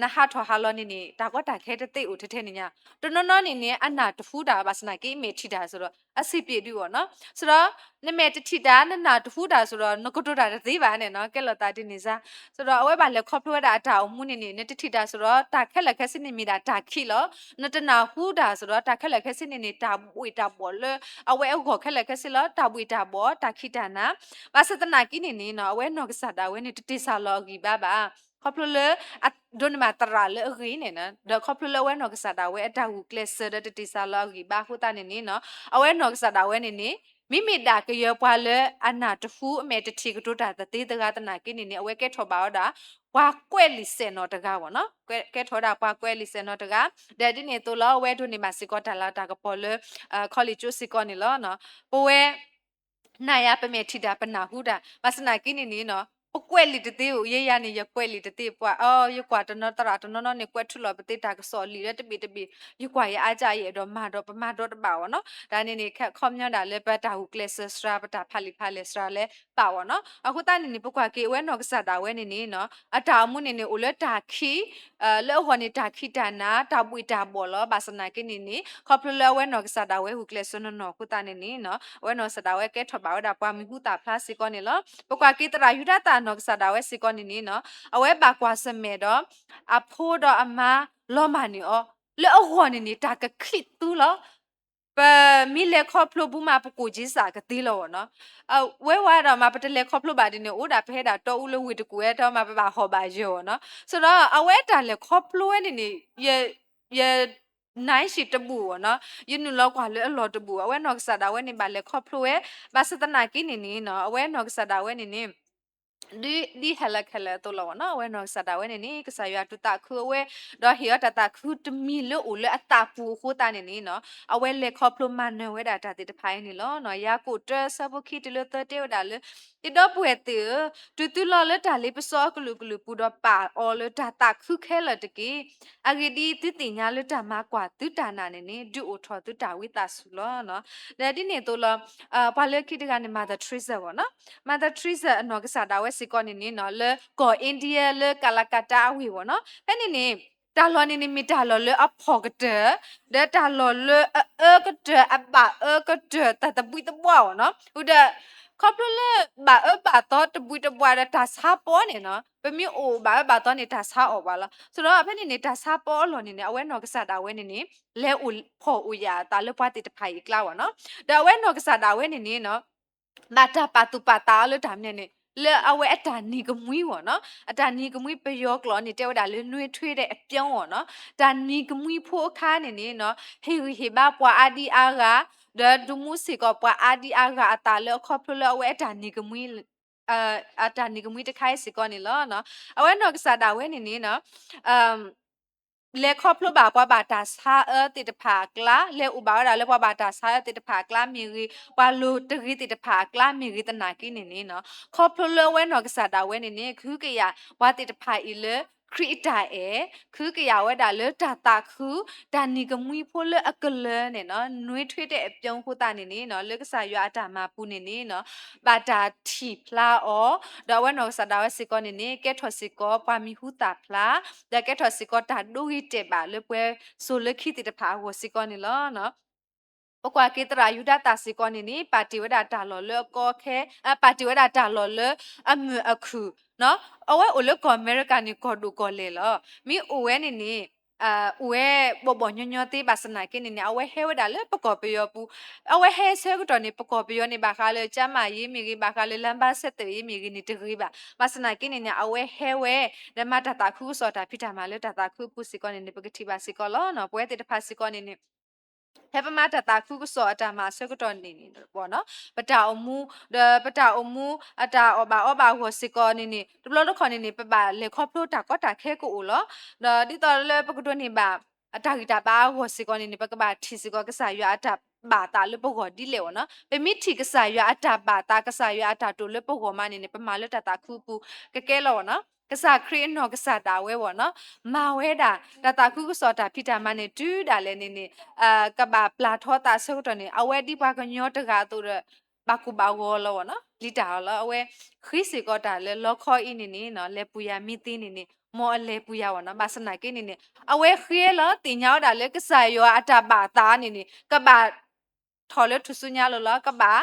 နဟးထီၣ်ဟးလီၤန့ၣ်န့ၣ် တၢ်ကီတၢ်ခဲတသ့အိၣ်ထဲထဲန့ၣ်ညါ, တနီၤနီၤန့ၣ်န့ၣ် အနၢ်တဟူတၢ် ဘၣ်ဆၣ်သနာ်က့ အမဲာ်ထံၣ်တၢ် ဆိုတော့ အဆင်ပြေဒုးအီၤနီၤ. ဆိုတော့ နမဲာ်တထံၣ်တၢ် နနၢ်တဟူတၢ် ဆိုတော့ နကတိၤတၢ်တသ့ဘၣ်န့ၣ်နီၤ ကဲလီၤသးဒ်န့ၣ်စ့ၢ်. ဆိုတော့ အဝဲဘၣ်လဲၤခီဖျိဝဲဒၣ်အတၢ်အိၣ်မူန့ၣ်န့ၣ် နတထံၣ်တၢ် ဆိုတော့ တၢ်ခဲလၢာ်ခဲဆ့န့ၣ်မ့ၢ်ဒၣ်တၢ်ခံးလီၤ. နတနၢ်ဟူတၢ် ဆိုတော့ တၢ်ခဲလၢာ်ခဲဆ့န့ၣ်န့ၣ် တၢ်ဘှ့ၣ်တၢ်ဘှီၣ်လၢ အဝဲအဂီၢ်ခဲလၢာ်ခဲဆ့လီၤ. တၢ်ဘှ့ၣ်တၢ်ဘှီၣ် တၢ်ခံးတၢ်နၤ ဘၣ်ဆၣ်သနာ်က့န့ၣ်န့ၣ်နီၤ အဝဲနီၢ်ကစၢ်ဒၣ်ဝဲန့ၣ် တတ့ၢ်စၢ်လီၤအဂံၢ်ဘါဘၣ်. ခီဖျိလၢ ဒိးန့ၢ်ဘၣ်သရၣ်လၢအဂ့ၤန့ၣ်နီၤ ဒီးခီဖျိလၢအဝဲနီၢ်ကစၢ်ဒၣ်ဝဲအတၢ်ဂုာ်ကျဲးစၢးဒီးတတ့ၢ်စၢ်လီၤအဂံၢ်ဘါအဃိသတးန့ၣ်န့ၣ်နီၤ အဝဲနီၢ်ကစၢ်ဒၣ်ဝဲန့ၣ်န့ၣ် မ့မ့ၢ်ဒၣ်ကယၢၤပှၤလၢအနၢ်တဟူ အမဲာ်တထံၣ်ကတိၤတၢ်တသ့တဂၤသနာ်က့န့ၣ်န့ၣ် အဝဲကဲထီၣ်ဘၣ်ဝဲဒၣ် ပှၤကွဲးလံာ်စဲးနီၤတဂၤဝီၤနီၤ ကဲထီၣ်ဝဲဒၣ်ပှၤကွဲးလံာ်စဲးနီၤတဂၤ ဒီးဒ်န့ၣ်အသိးလီၤ အဝဲဒိးန့ၢ်ဘၣ်စ့ၢ်ကီးတၢ်လၤတၢ်ကပီၤလၢ college စ့ၢ်ကီးန့ၣ်လီၤ. ပဝဲ နၤယၤပမဲာ်ထံၣ်တၢ် ပနၢ်ဟူတၢ် ဘၣ်ဆၣ်သနာ်က့န့ၣ်န့ၣ်နီၤ ပကွဲးလံာ်တသ့ဧိၤ ယဲယၤန့ၣ် ယကွဲးလံာ်တသ့ ပှၤအီ ယကွၢ်တနီၤသရၣ်တနီၤနီၤန့ၣ် ကွဲးထုးလီၤပသ့တၢ်ကစီၣ်လံာ်လၢ တဘ့ၣ်တဘ့ၣ် ယကွၢ်ယအါကၢ် ယအဲၣ်ဒိးမၤဒီး ပမၤဒီးတဘၣ်ဝီၤနီၤ. တၢ်န့ၣ်န့ၣ် ခီပညီဒၣ်လၢပတၢ်ဂုာ်ကျဲးစၢးစှၤ ပတၢ်ဖးလံာ်ဖးလဲၢ်စှၤလၢဘၣ်ဝီၤနီၤ. အဃိသတးန့ၣ်န့ၣ် ပကွၢ်က့ၤအဝဲနီၢ်ကစၢ်ဒၣ်ဝဲန့ၣ်န့ၣ်နီၤ အတၢ်အိၣ်မူန့ၣ်န့ၣ် အိၣ်လၢတၢ်ခံး လၢအဂီၢ်န့ၣ် တၢ်ခံးတၢ်နၤ တၢ်ဘှ့ၣ်တၢ်ဘှီၣ်လီၤ. ဘၣ်ဆၣ်သနာ်က့န့ၣ်န့ၣ် ခီဖျိလၢအဝဲနီၢ်ကစၢ်ဒၣ်ဝဲဂုာ်ကျဲးစၢးနီၢ်နီၢ်အဃိသတးန့ၣ်န့ၣ်နီၤ အဝဲနီၢ်ကစၢ်ဒၣ်ဝဲကဲထီၣ်ဘၣ်ဝဲဒၣ်ပှၤမံၤဟူသၣ်ဖျါစ့ၢ်ကီးန့ၣ်လီၤ. ပကွၢ်က့ၤသရၣ်ယူဒၤသၣ်နီၢ်ကစၢ်ဒၣ်ဝဲစ့ၢ်ကီးန့ၣ်န့ၣ်နီၤ အဝဲဘၣ်ကွၢ်ဆၢၣ်မဲာ်ဒီး အဖိဒီးအမါလီၤမၢ်န့ၢ်အီၤ လၢအဂီၢ်န့ၣ်န့ၣ် တၢ်ကခံးသူလီၤ. ပမ့ၢ်လဲၤခီဖျိဘူးမး ပကိၣ်က့စၢ်ကသ့လီၤဝီၤနီၤ. ဝဲဝဲဒီးမး ပတလဲၤခီဖျိဘၣ်ဒ်န့ၣ် အိၣ်ဒၣ်ပဟဲဒၣ်တီအူလၢဝ့ၢ်တကူၣ်ဝဲ တမးပဘၣ်ဟီၣ်ဘၣ်ယၢၤဝီၤနီၤ. ဆိုတော့ အဝဲတၢ်လဲၤခီဖျိဝဲန့ၣ်န့ၣ် ယ ယနၢ်ဟံၣ်တဘူၣ်ဝီၤနီၤ ယနုာ်လီၤကွၢ်လၢအလီၢ်တဘူၣ် အဝဲနီၢ်ကစၢ်ဒၣ်ဝဲန့ၣ်ဘၣ်လဲၤခီဖျိဝဲ ဘၣ်ဆၣ်သနာ်က့န့ၣ်န့ၣ်နီၤ အဝဲနီၢ်ကစၢ်ဒၣ်ဝဲန့ၣ်န့ၣ် ဒ်ဟဲလၢခဲလၢာ်အသိးလီၤဝီၤနီၤ အဝဲနီၢ်ကစၢ်ဒၣ်ဝဲန့ၣ်န့ၣ် ကစၢ်ယွၤတူၢ်သးခုအဝဲ ဒီးဟ့ၣ်အီၤတၢ်သးခုတမံၤလၢအိၣ်လၢအသးပူၤအဃိသတးန့ၣ်န့ၣ်နီၤ အဝဲလဲၤခီဖျိမၤနၢၤဝဲဒၣ်တၢ်သ့ၣ်တဖၣ်အံၤန့ၣ်လီၤ. ယၤကိာ်တၢ ဆၢဖိခံတုၤလၢသၢတဲဝဲဒၣ်လၢ ယဒီပုၢ်ဝဲၢ်သ့ၣ်ဧၢ, တုၤသုလီၤလၢတၢ်လ့ပစီအကလုာ်ကလုာ်ပူၤဒီးပာ်အီၤလၢတၢ်သးခုခဲလၢာ်တက့ၢ်. အဂ့ၢ်ဒ်အံၤ, သုသ့ၣ်ညါလၢတၢ်မၤကွၢ်သုတၢ်နာ်န့ၣ်န့ၣ် ဒုးအိၣ်ထီၣ်သုတၢ်ဝံသးစူၤလီၤ. ဒီးဒ်န့ၣ်အသိးလီၤ, ပှၤလၢခံတဂၤန့ၣ် Mother Teresa ဝီၤနီၤ. Mother Teresa အနီၢ်ကစၢ်ဒၣ်ဝဲစ့ၢ်ကီးန့ၣ်န့ၣ်နီၤ လၢကီၢ် India လၢ Calcutta အဝ့ၢ်ဝီၤနီၤ. ဖဲန့ၣ်န့ၣ် တၢ်လီၢ်န့ၣ်န့ၣ် မ့ၢ်တၢ်လီၢ်လၢအဖှီၣ်ကတၢၢ်, ဒီးတၢ်လီၢ်လၢအအၢကတၢၢ် အဘၣ်အၢကတၢၢ် တၢ်သဘံၣ်သဘီၣ်ဝီၤနီၤ. ဒီး ခီဖျိလၢဘၣ်အၢဘၣ်သီတဘှံးတဘှါဒီး တၢ်ဆါပီန့ၣ်နီၤ, ပမ့ၢ်အိၣ်ဘၣ်အၢဘၣ်သီန့ၣ် တၢ်ဆါအီၣ်ဘၣ်လီၤ. ဆိုတော့ ဖဲန့ၣ်န့ၣ် တၢ်ဆါပီအလီၢ်န့ၣ်န့ၣ် အဝဲနီၢ်ကစၢ်ဒၣ်ဝဲန့ၣ်န့ၣ် လဲၤအိၣ်ဖှီၣ်အိၣ်ယာ်အသးလၢပှၤသ့ၣ်တဖၣ်အံၤအကျါဝီၤနီၤ. ဒီးအဝဲနီၢ်ကစၢ်ဒၣ်ဝဲန့ၣ်န့ၣ်နီၤ ဘၣ်တၢ်ပာ်သူၣ်ပာ်သးအီၤလၢတၢ်မနုၤန့ၣ် လၢအဝဲအတၢ်နံၤကမှံဝီၤနီၤ. အတၢ်နံၤကမှံပယီၤကျိာ်န့ၣ် တဲဝဲဒၣ်လၢ နွေထွေးတဲ့အပြုံး ဝီၤနီၤ. တၢ်နံၤကမှံဖိအခါန့ၣ်န့ၣ်နီၤ ဟ့ၣ်ဂံၢ်ဟ့ၣ်ဘါပှၤအါဒံအါဂၤ, ဒီးဒုးမူစ့ၢ်ကီးပှၤအါဒံအါဂၤအသးလၢအခီဖျိလၢအဝဲအတၢ်နံၤကမှံ အတၢ်နံၤကမှံတခါအံၤစ့ၢ်ကီးန့ၣ်လီၤ. အဝဲနီၢ်ကစၢ်ဒၣ်ဝဲန့ၣ်န့ၣ်နီၤ လဲၤခီဖျိဘၣ်ပှၤဘၣ်တၢ်ဆါအၢသ့ၣ်တဖၣ်အကျါ, လဲၤအိၣ်ဘၣ်ဝဲဒၣ်လၢပှၤဘၣ်တၢ်ဆါအၢသ့ၣ်တဖၣ်အကျါမ့ၢ်ဂ့ၤ, ပှၤလိၤတဂ့ၤသ့ၣ်တဖၣ်အကျါမ့ၢ်ဂ့ၤသနာ်က့န့ၣ်န့ၣ်နီၤ, ခီဖျိလၢအဝဲနီၢ်ကစၢ်ဒၣ်ဝဲန့ၣ်န့ၣ် ကဟုကယာ်ပှၤသ့ၣ်တဖၣ်အံၤလၢ ခရံာ်အတၢ်အဲၣ်, ကဟုကယာ်ဝဲဒၣ်လၢတၢ်သးခု, တၢ်နံၤကမှံဖိလၢအကလၢၤန့ၣ်နီၤ, နွေထွေးတဲ့အပြုံးအဃိသတးန့ၣ်န့ၣ်နီၤ လၢကစၢ်ယွၤအတၢ်မၤပူၤန့ၣ်န့ၣ်နီၤ ဘၣ်တၢ်ထံၣ်ဖျါအီၤ, ဒီးအဝဲနီၢ်ကစၢ်ဒၣ်ဝဲစ့ၢ်ကီးန့ၣ်န့ၣ် ကဲထီၣ်စ့ၢ်ကီးပှၤမံၤဟူသၣ်ဖျါ, ဒီးကဲထီၣ်စ့ၢ်ကီးတၢ်ဒိဂ့ၤတဲာ်ဘၣ်လၢပှဲၤစိၤလၢခံသ့ၣ်တဖၣ်အဂီၢ်စ့ၢ်ကီးန့ၣ်လီၤ. ပကွၢ်က့ၤသရၣ်ယူဒၤသၣ်စ့ၢ်ကီးန့ၣ်န့ၣ် ပာ်တ့ၢ်ဝဲဒၣ်တၢ်လီၢ်လၢအကီအခဲ, ပာ်တ့ၢ်ဝဲဒၣ်တၢ်လီၢ်လၢအမုာ်အခုၣ်, အဝဲအိၣ်လၢကီၢ်အမဲရကၤန့ၣ် ကီၢ်ဒိၣ်ကီၢ်လဲၢ်လီၤ. မ့ၢ်အိၣ်ဝဲန့ၣ်န့ၣ် အိၣ်ဝဲဘီၣ်ဘီၣ်ညီညီသ့ ဘၣ်ဆၣ်သနာ်က့န့ၣ်န့ၣ် အဝဲဟဲဝဲဒၣ်လၢပကီၢ်ပယီၤပူၤ, အဝဲဟဲဆၢကတီၢ်န့ၣ် ပကီၢ်ပယီၤန့ၣ် ဘၣ်ဃးလၢ ကၠါမၣ်ယ့မ့ၢ်ဂ့ၤ ဘၣ်ဃးလၢ လမ်းပန်းဆက်သွယ်ရေး မ့ၢ်ဂ့ၤန့ၣ် တဂ့ၤဘၣ်. ဘၣ်ဆၣ်သနာ်က့န့ၣ်န့ၣ် အဝဲဟဲဝဲ ဒီးမၤတၢ်သးခုကစီၣ်အတၢ်ဖံးတၢ်မၤလၢတၢ်သးခုအပူၤစ့ၢ်ကီးန့ၣ်န့ၣ် ပကထံၣ်ဘၣ်စ့ၢ်ကီးလီၤ. ပဝဲသ့ၣ်တဖၣ်စ့ၢ်ကီးန့ၣ်န့ၣ် ဖဲပမၤတၢ်သးခုကစီၣ်အတၢ်မၤအဆၢကတီၢ်န့ၣ်န့ၣ် ပတၢ်အိၣ်မူ, ဒီးပတၢ်အိၣ်မူ အတၢ်အီၣ်ဘၣ်အီဘၣ်အဂီၢ်စ့ၢ်ကီးန့ၣ်န့ၣ် တဘျီတခီၣ်န့ၣ်န့ၣ် ပဘၣ်လဲၤခီဖျိတၢ်ကီတၢ်ခဲကအိၣ်လီၤ. ဒီးဒ်သိးလၢပကဒိးန့ၢ်ဘၣ် အတၢ်ဂံၢ်တၢ်ဘါအဂီၢ်စ့ၢ်ကီးန့ၣ်န့ၣ် ပကဘၣ်ထံၣ်စ့ၢ်ကီးကစၢ်ယွၤအတၢ်ဘၣ်သးလၢပဂီၢ်ဒ်လဲၣ်အီၤနီၤ. ပမ့ၢ်ထံၣ်ကစၢ်ယွၤအတၢ်ဘၣ်သး ကစၢ်ယွၤအတၢ်တိာ်လၢပဂီၢ်မးန့ၣ်န့ၣ် ပမၤလၢတၢ်သးခုအပူၤကကဲလီၤအီၤနီၤ. ကစၢ်ခရံာ်အနီၢ်ကစၢ်ဒၣ်ဝဲအီၤနီၤ မၤဝဲဒၣ် တၢ်သးခုကစီၣ်တၢ်ဖံးတၢ်မၤန့ၣ် တုၤဒၣ်လဲာ်န့ၣ်န့ၣ် ကဘၣ်ပျၢ်ထီသးအဆၢကတီၢ်န့ၣ် အဝဲဒ်ပှၤကညီတဂၤအသိးဒီး ဘၣ်ကိၢ်ဘၣ်ဂီၤလီၤအီၤနီၤ ပျံၤတၢ်အီၤလီၤ. အဝဲဃ့စ့ၢ်ကီးတၢ်လၢလီခီအံၤန့ၣ်န့ၣ် လဲၤပူၤယၤမ့ၢ်သ့န့ၣ်န့ၣ် မ်အလဲၤပူၤယၤအီၤနီၤ. ဘၣ်ဆၣ်သနာ်က့န့ၣ်န့ၣ် အဝဲဃ့လီၤသ့ၣ်ညါဝဲဒၣ်လၢကစၢ်ယွၤအတၢ်ဘၣ်သးန့ၣ်န့ၣ် ကဘၣ်ထီၣ်လၢထူၣ်စုညါလီၤလီၤ ကဘၣ်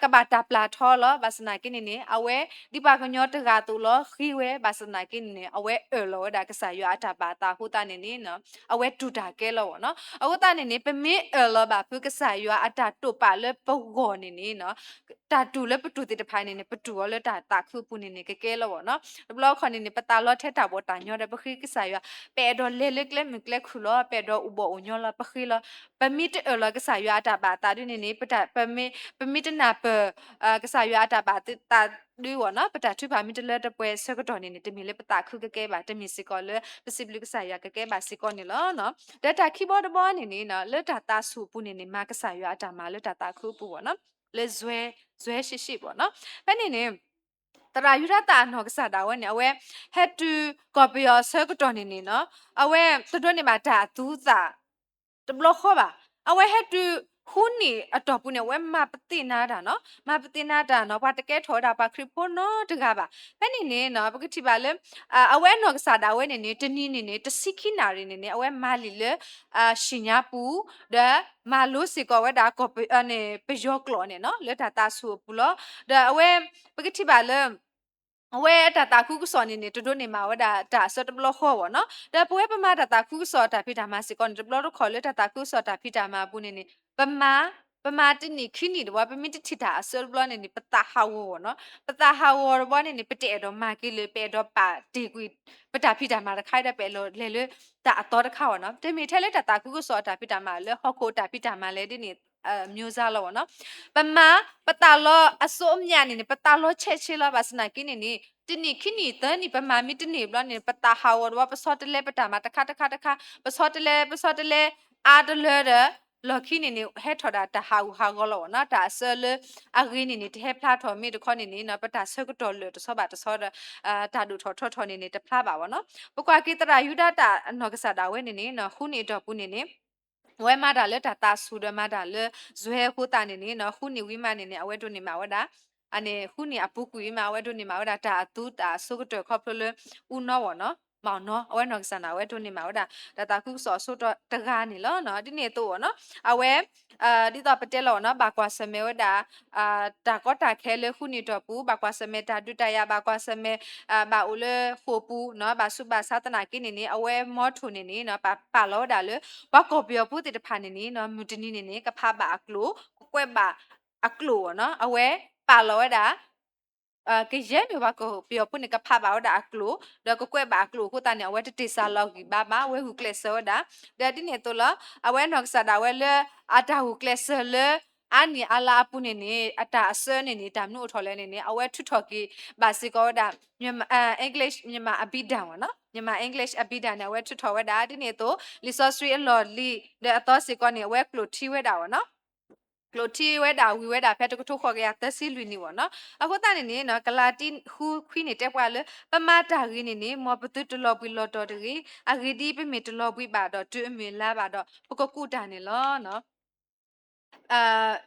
ကဘၣ်တၢ်ပျၢ်ထီလီၤ. ဘၣ်ဆၣ်သနာ်က့န့ၣ်န့ၣ် အဝဲဒ်ပှၤကညီတဂၤအသိးလီၤဃ့ဝဲ ဘၣ်ဆၣ်သနာ်က့န့ၣ်န့ၣ် အဝဲအၢၣ်လီၤဝဲဒၣ်ကစၢ်ယွၤအတၢ်ဘၣ်သးအဃိသတးန့ၣ်န့ၣ် အဝဲတူၢ်တၢ်ကဲလီၤအီၤနီၤ. အဃိသတးန့ၣ်န့ၣ် ပမ့ၢ်အၢၣ်လီၤဘၣ်ဖုကစၢ်ယွၤအတၢ်တိာ်ပာ်လၢပဂီၢ်န့ၣ်န့ၣ် တၢ်တူၢ်လၢပတူၢ်သ့ၣ်တဖၣ်န့ၣ်န့ၣ် ပတူၢ်အီၤလၢတၢ်သးခုအပူၤန့ၣ်န့ၣ် ကကဲလီၤအီၤနီၤ. တဘျီတခီၣ်န့ၣ်န့ၣ် ပသးလီထဲတၢ်ဘီၣ်တၢ်ညီဒီး ပဃ့ကစၢ်ယွၤ ပအဲၣ်ဒိးလဲၤလၢကျဲမုၢ်ကျဲခုၣ်လီၤ ပအဲၣ်ဒိးအိၣ်ဘီၣ်အိၣ်ညီလီၤ ပဃ့လီၤ. ပမ့ၢ်တအၢၣ်လီၤကစၢ်ယွၤအတၢ်ဘၣ်သးဒ်န့ၣ်န့ၣ် ပမ့ၢ်တနၢ်ပၢၢ် ကစၢ်ယွၤအတၢ်ဘၣ်သး ဒုအီၤနီၤ ပတၢ်ထုကဖၣ်မ့ၢ်တလၢတပှဲၤအဆၢကတီၢ်န့ၣ်န့ၣ် တမ့ၢ်လၢပသးခုကကဲဘၣ် တမ့ၢ်စ့ၢ်ကီးလၢပစံးဘျုးကစၢ်ယွၤကကဲဘၣ်စ့ၢ်ကီးန့ၣ်လီၤ. ဒီးတၢ်ခံဘီတဘီန့ၣ်န့ၣ် လၢတၢ်သးဆူၣ်အပူၤန့ၣ်န့ၣ် မၤကစၢ်ယွၤအတၢ်မၤလၢတၢ်သးခုအပူၤအီၤနီၤ လၢ ဇွဲ ဇွဲရှံရှံဘီၣ်နီၤ. ဖဲန့ၣ်န့ၣ် သရၣ်ယူဒၤသၣ်အနီၢ်ကစၢ်ဒၣ်ဝဲန့ၣ် အဝဲဟဲတုၤကီၢ်ပယီၤအဆၢကတီၢ်န့ၣ်န့ၣ်နီၤ အဝဲတဒိးန့ၢ်ဘၣ်တၢ်အသူအသၣ် တဘျီဃီဘၣ်. အဝဲဟဲတုၤဃုနံၣ်အတီၢ်ပူၤန့ၣ် အဝဲမၤပသ့ၣ်နါတၢ်နီၤ မၤပသ့ၣ်နါတၢ်နီၤ ပှၤတကဲထီၣ်ဝဲဒၣ်ပှၤခရံာ်ဖိနီတဂၤဘၣ်. ဖဲန့ၣ်န့ၣ်နီၤ ပကထံၣ်ဘၣ်လၢ အဝဲအနီၢ်ကစၢ်ဒၣ်ဝဲန့ၣ်န့ၣ် တနံၤန့ၣ်န့ၣ် တဆံခံနၣ်ရံၣ်န့ၣ်န့ၣ် အဝဲမၤလံာ်လၢ ရှံၣ်ညါပူၤ ဒီးမၤလိစ့ၢ်ကီးဝဲဒၣ်ကီၢ်ပ ပယီၤကျိာ်န့ၣ်နီၤ လၢတၢ်သးဆူၣ်အပူၤလီၤ. ဒီးအဝဲ ပကထံၣ်ဘၣ်လၢ အဝဲတၢ်သးခုကစီၣ်န့ၣ်န့ၣ် တဒိးန့ၢ်မးဝဲဒၣ်တၢ်အဆၢတဘျီဃီဘၣ်နီၤ. ဒီးပဝဲပမၤတၢ်သးခုကစီၣ်တၢ်ဖံးတၢ်မၤစ့ၢ်ကီးန့ၣ် တဘျီတခီၣ်လၢတၢ်သးခုကစီၣ်တၢ်ဖံးတၢ်မၤအပူၤန့ၣ်န့ၣ် ပမၤ ပမၤတနံၣ်ခံနံၣ်တဘျီ ပမ့ၢ်တထံၣ်တၢ်အဆၢတဘျီန့ၣ်န့ၣ် ပသးဟးဂီၤအီၤနီၤ. ပသးဟးဂီၤတဘျီန့ၣ်န့ၣ် ပတအဲၣ်ဒိးမၤက့ၤလၢၤ ပအဲၣ်ဒိးပာ်တ့ၢ်ကွံာ် ပတၢ်ဖံးတၢ်မၤတခါဒီး ပအဲၣ်ဒိးလဲၤလၢတၢ်အသီတခါအီၤနီၤ. တမ့ၢ်ထဲလၢတၢ်သးခုကစီၣ်အတၢ်ဖံးတၢ်မၤလၢဟီၣ်ခိၣ်တၢ်ဖံးတၢ်မၤလဲၣ်ဒ်န့ၣ် မျိုးစားလီၤဝဲနီၤ. ပမၤ ပသးလီအစိအမျးန့ၣ်န့ၣ် ပသးလီဆဲးဆ့လီၤ ဘၣ်ဆၣ်သနာ်က့န့ၣ်န့ၣ် တနံၣ်ခံနံၣ်သၢနံၣ် ပမၤမ့ၢ်တန့ၢ်ဘျီန့ၣ် ပသးဟးဂီၤတဘျီ ပဆီတလဲပတၢ်မၤတခါတခါတခါ ပဆီတလဲ ပဆီတလဲ အါတလၢဒီး လီၢ်ခံန့ၣ်န့ၣ် ဟဲထီၣ်ဒၣ်တၢ်ဟးဂူာ်ဟးဂီၤလီၤဝဲနီၤ. တၢ်အဆၢလၢအဂ့ၤန့ၣ်န့ၣ် တဟဲဖျါထီၣ်မ့ၢ်တခီန့ၣ်န့ၣ် ပတၢ်ဆၢကတီၢ်လၢာ်တဆီဘၣ်တဆီဒီး တၢ်ဒိၣ်ထီၣ်ထီထီၣ်န့ၣ်န့ၣ် တဖျါဘၣ်ဝဲနီၤ. ပကွၢ်က့ၤသရၣ်ယူဒၤတၢ်အနီၢ်ကစၢ်ဒၣ်ဝဲန့ၣ်န့ၣ် ဃုနံၣ်အတီၢ်ပူၤန့ၣ်န့ၣ် အဝဲမၤတၢ်လၢတၢ်သးဆူၣ်ဒီးမၤတၢ်လၢ ဇွဲအဃိသတးန့ၣ်န့ၣ် ဃုနံၣ်ဝံၤမးန့ၣ်န့ၣ် အဝဲဒိးန့ၢ်မးဝဲဒၣ် အန့ၣ် ဃုနံၣ်အပူၤကွံာ်မး အဝဲဒိးန့ၢ်မးဝဲဒၣ်တၢ်အသူတၢ်အဆိကတၢၢ်ခီဖျိလၢ အူနီဝဲနီၤ မၤနီၤ အဝဲနီၢ်ကစၢ်န့ၣ် အဝဲဒိးန့ၢ်မးဝဲဒၣ် တၢ်သးခုကစီၣ်အဆိကတၢၢ်တဂၤန့ၣ်လီၤ. ဒ်န့ၣ်အသိးနီၤ အဝဲ ဒ်သိးပတဲလီၤနီၤ ဘၣ်ကွၢ်ဆၢၣ်မဲာ်ဝဲဒၣ် တၢ်ကီတၢ်ခဲလၢဃုနံၣ်အတီၢ်ပူၤ ဘၣ်ကွၢ်ဆၢၣ်မဲာ်တၢ်ဒုးတၢ်ယၤ ဘၣ်ကွၢ်ဆၢၣ်မဲာ် ဘၣ်အိၣ်လၢဃိာ်ပူၤနီၤ ဘၣ်ဆူးဘၣ်ဆါသနာ်က့န့ၣ်န့ၣ် အဝဲမီထိၣ်န့ၣ်န့ၣ် ပာ်လီၤဝဲဒၣ်လၢ ပှၤကီၢ်ပယီၤဖိသ့ၣ်တဖၣ်န့ၣ်န့ၣ် မုၢ်တနံၤန့ၣ်န့ၣ် ကဖးဘၣ်အကျိာ် ကကွဲးဘၣ်အကျိာ်နီၤ အဝဲပာ်လီၤဝဲဒၣ် ကယဲၢ်မ့ၢ်ပှၤကီၢ်ပယီၤဖိန့ၣ် ကဖးဘၣ်ဝဲဒၣ်အကျိာ် ဒီးကကွဲးဘၣ်အကျိာ်အဃိသတးန့ၣ် အဝဲတတ့ၢ်စၢ်လီၤဂံၢ်ဘါဘၣ် အဝဲဂုာ်ကျဲးစၢးဝဲဒၣ် ဒီးဒ်န့ၣ်အသိးလီၤ အဝဲနီၢ်ကစၢ်ဒၣ်ဝဲလၢ အတၢ်ဂုာ်ကျဲးစၢးလၢ အါနံၣ်အါလါအပူၤန့ၣ်န့ၣ် အတၢ်အဆၢန့ၣ်န့ၣ် တၢ်မနုၤအိၣ်ထီၣ်လဲၣ်န့ၣ်န့ၣ် အဝဲထုးထီၣ်က့ၤဘၣ်စ့ၢ်ကီးဝဲဒၣ် English မြန်မာအဘိဓမ္မာ ဝဲနီၤ မြန်မာ English အဘိဓမ္မာန့ၣ် အဝဲထုးထီၣ်ဝဲဒၣ် ဒ်န့ၣ်အသိး လံာ်စီဆှံအလီၢ်လံၤ ဒီးအသီစ့ၢ်ကီးန့ၣ် အဝဲကျိာ်ထံဝဲဒၣ်ဝဲနီၤ ကျိာ်ထံဝဲဒၣ်ဝံၤဝဲဒၣ်ဖဲတကထိဃိးကယၤသၢဆံလွံၢ်နံၣ်ဝဲနီၤ အဃိသတးန့ၣ်န့ၣ် ကလၤတံ ဃုခွံန့ၣ် တဲပှၤလၢ ပမၤတၢ်ဂ့ၤန့ၣ်န့ၣ် မ်ပသုတလီၤဘှံးလီၤတီၤတဂ့ၤ အဂ့ၢ်ဒ်အံၤ ပမ့ၢ်တလီၤဘှံးဘၣ်ဒီး တုၤအမုၢ်လါဘၣ်ဒီး ပကကူးတၢ်န့ၣ်လီၤ.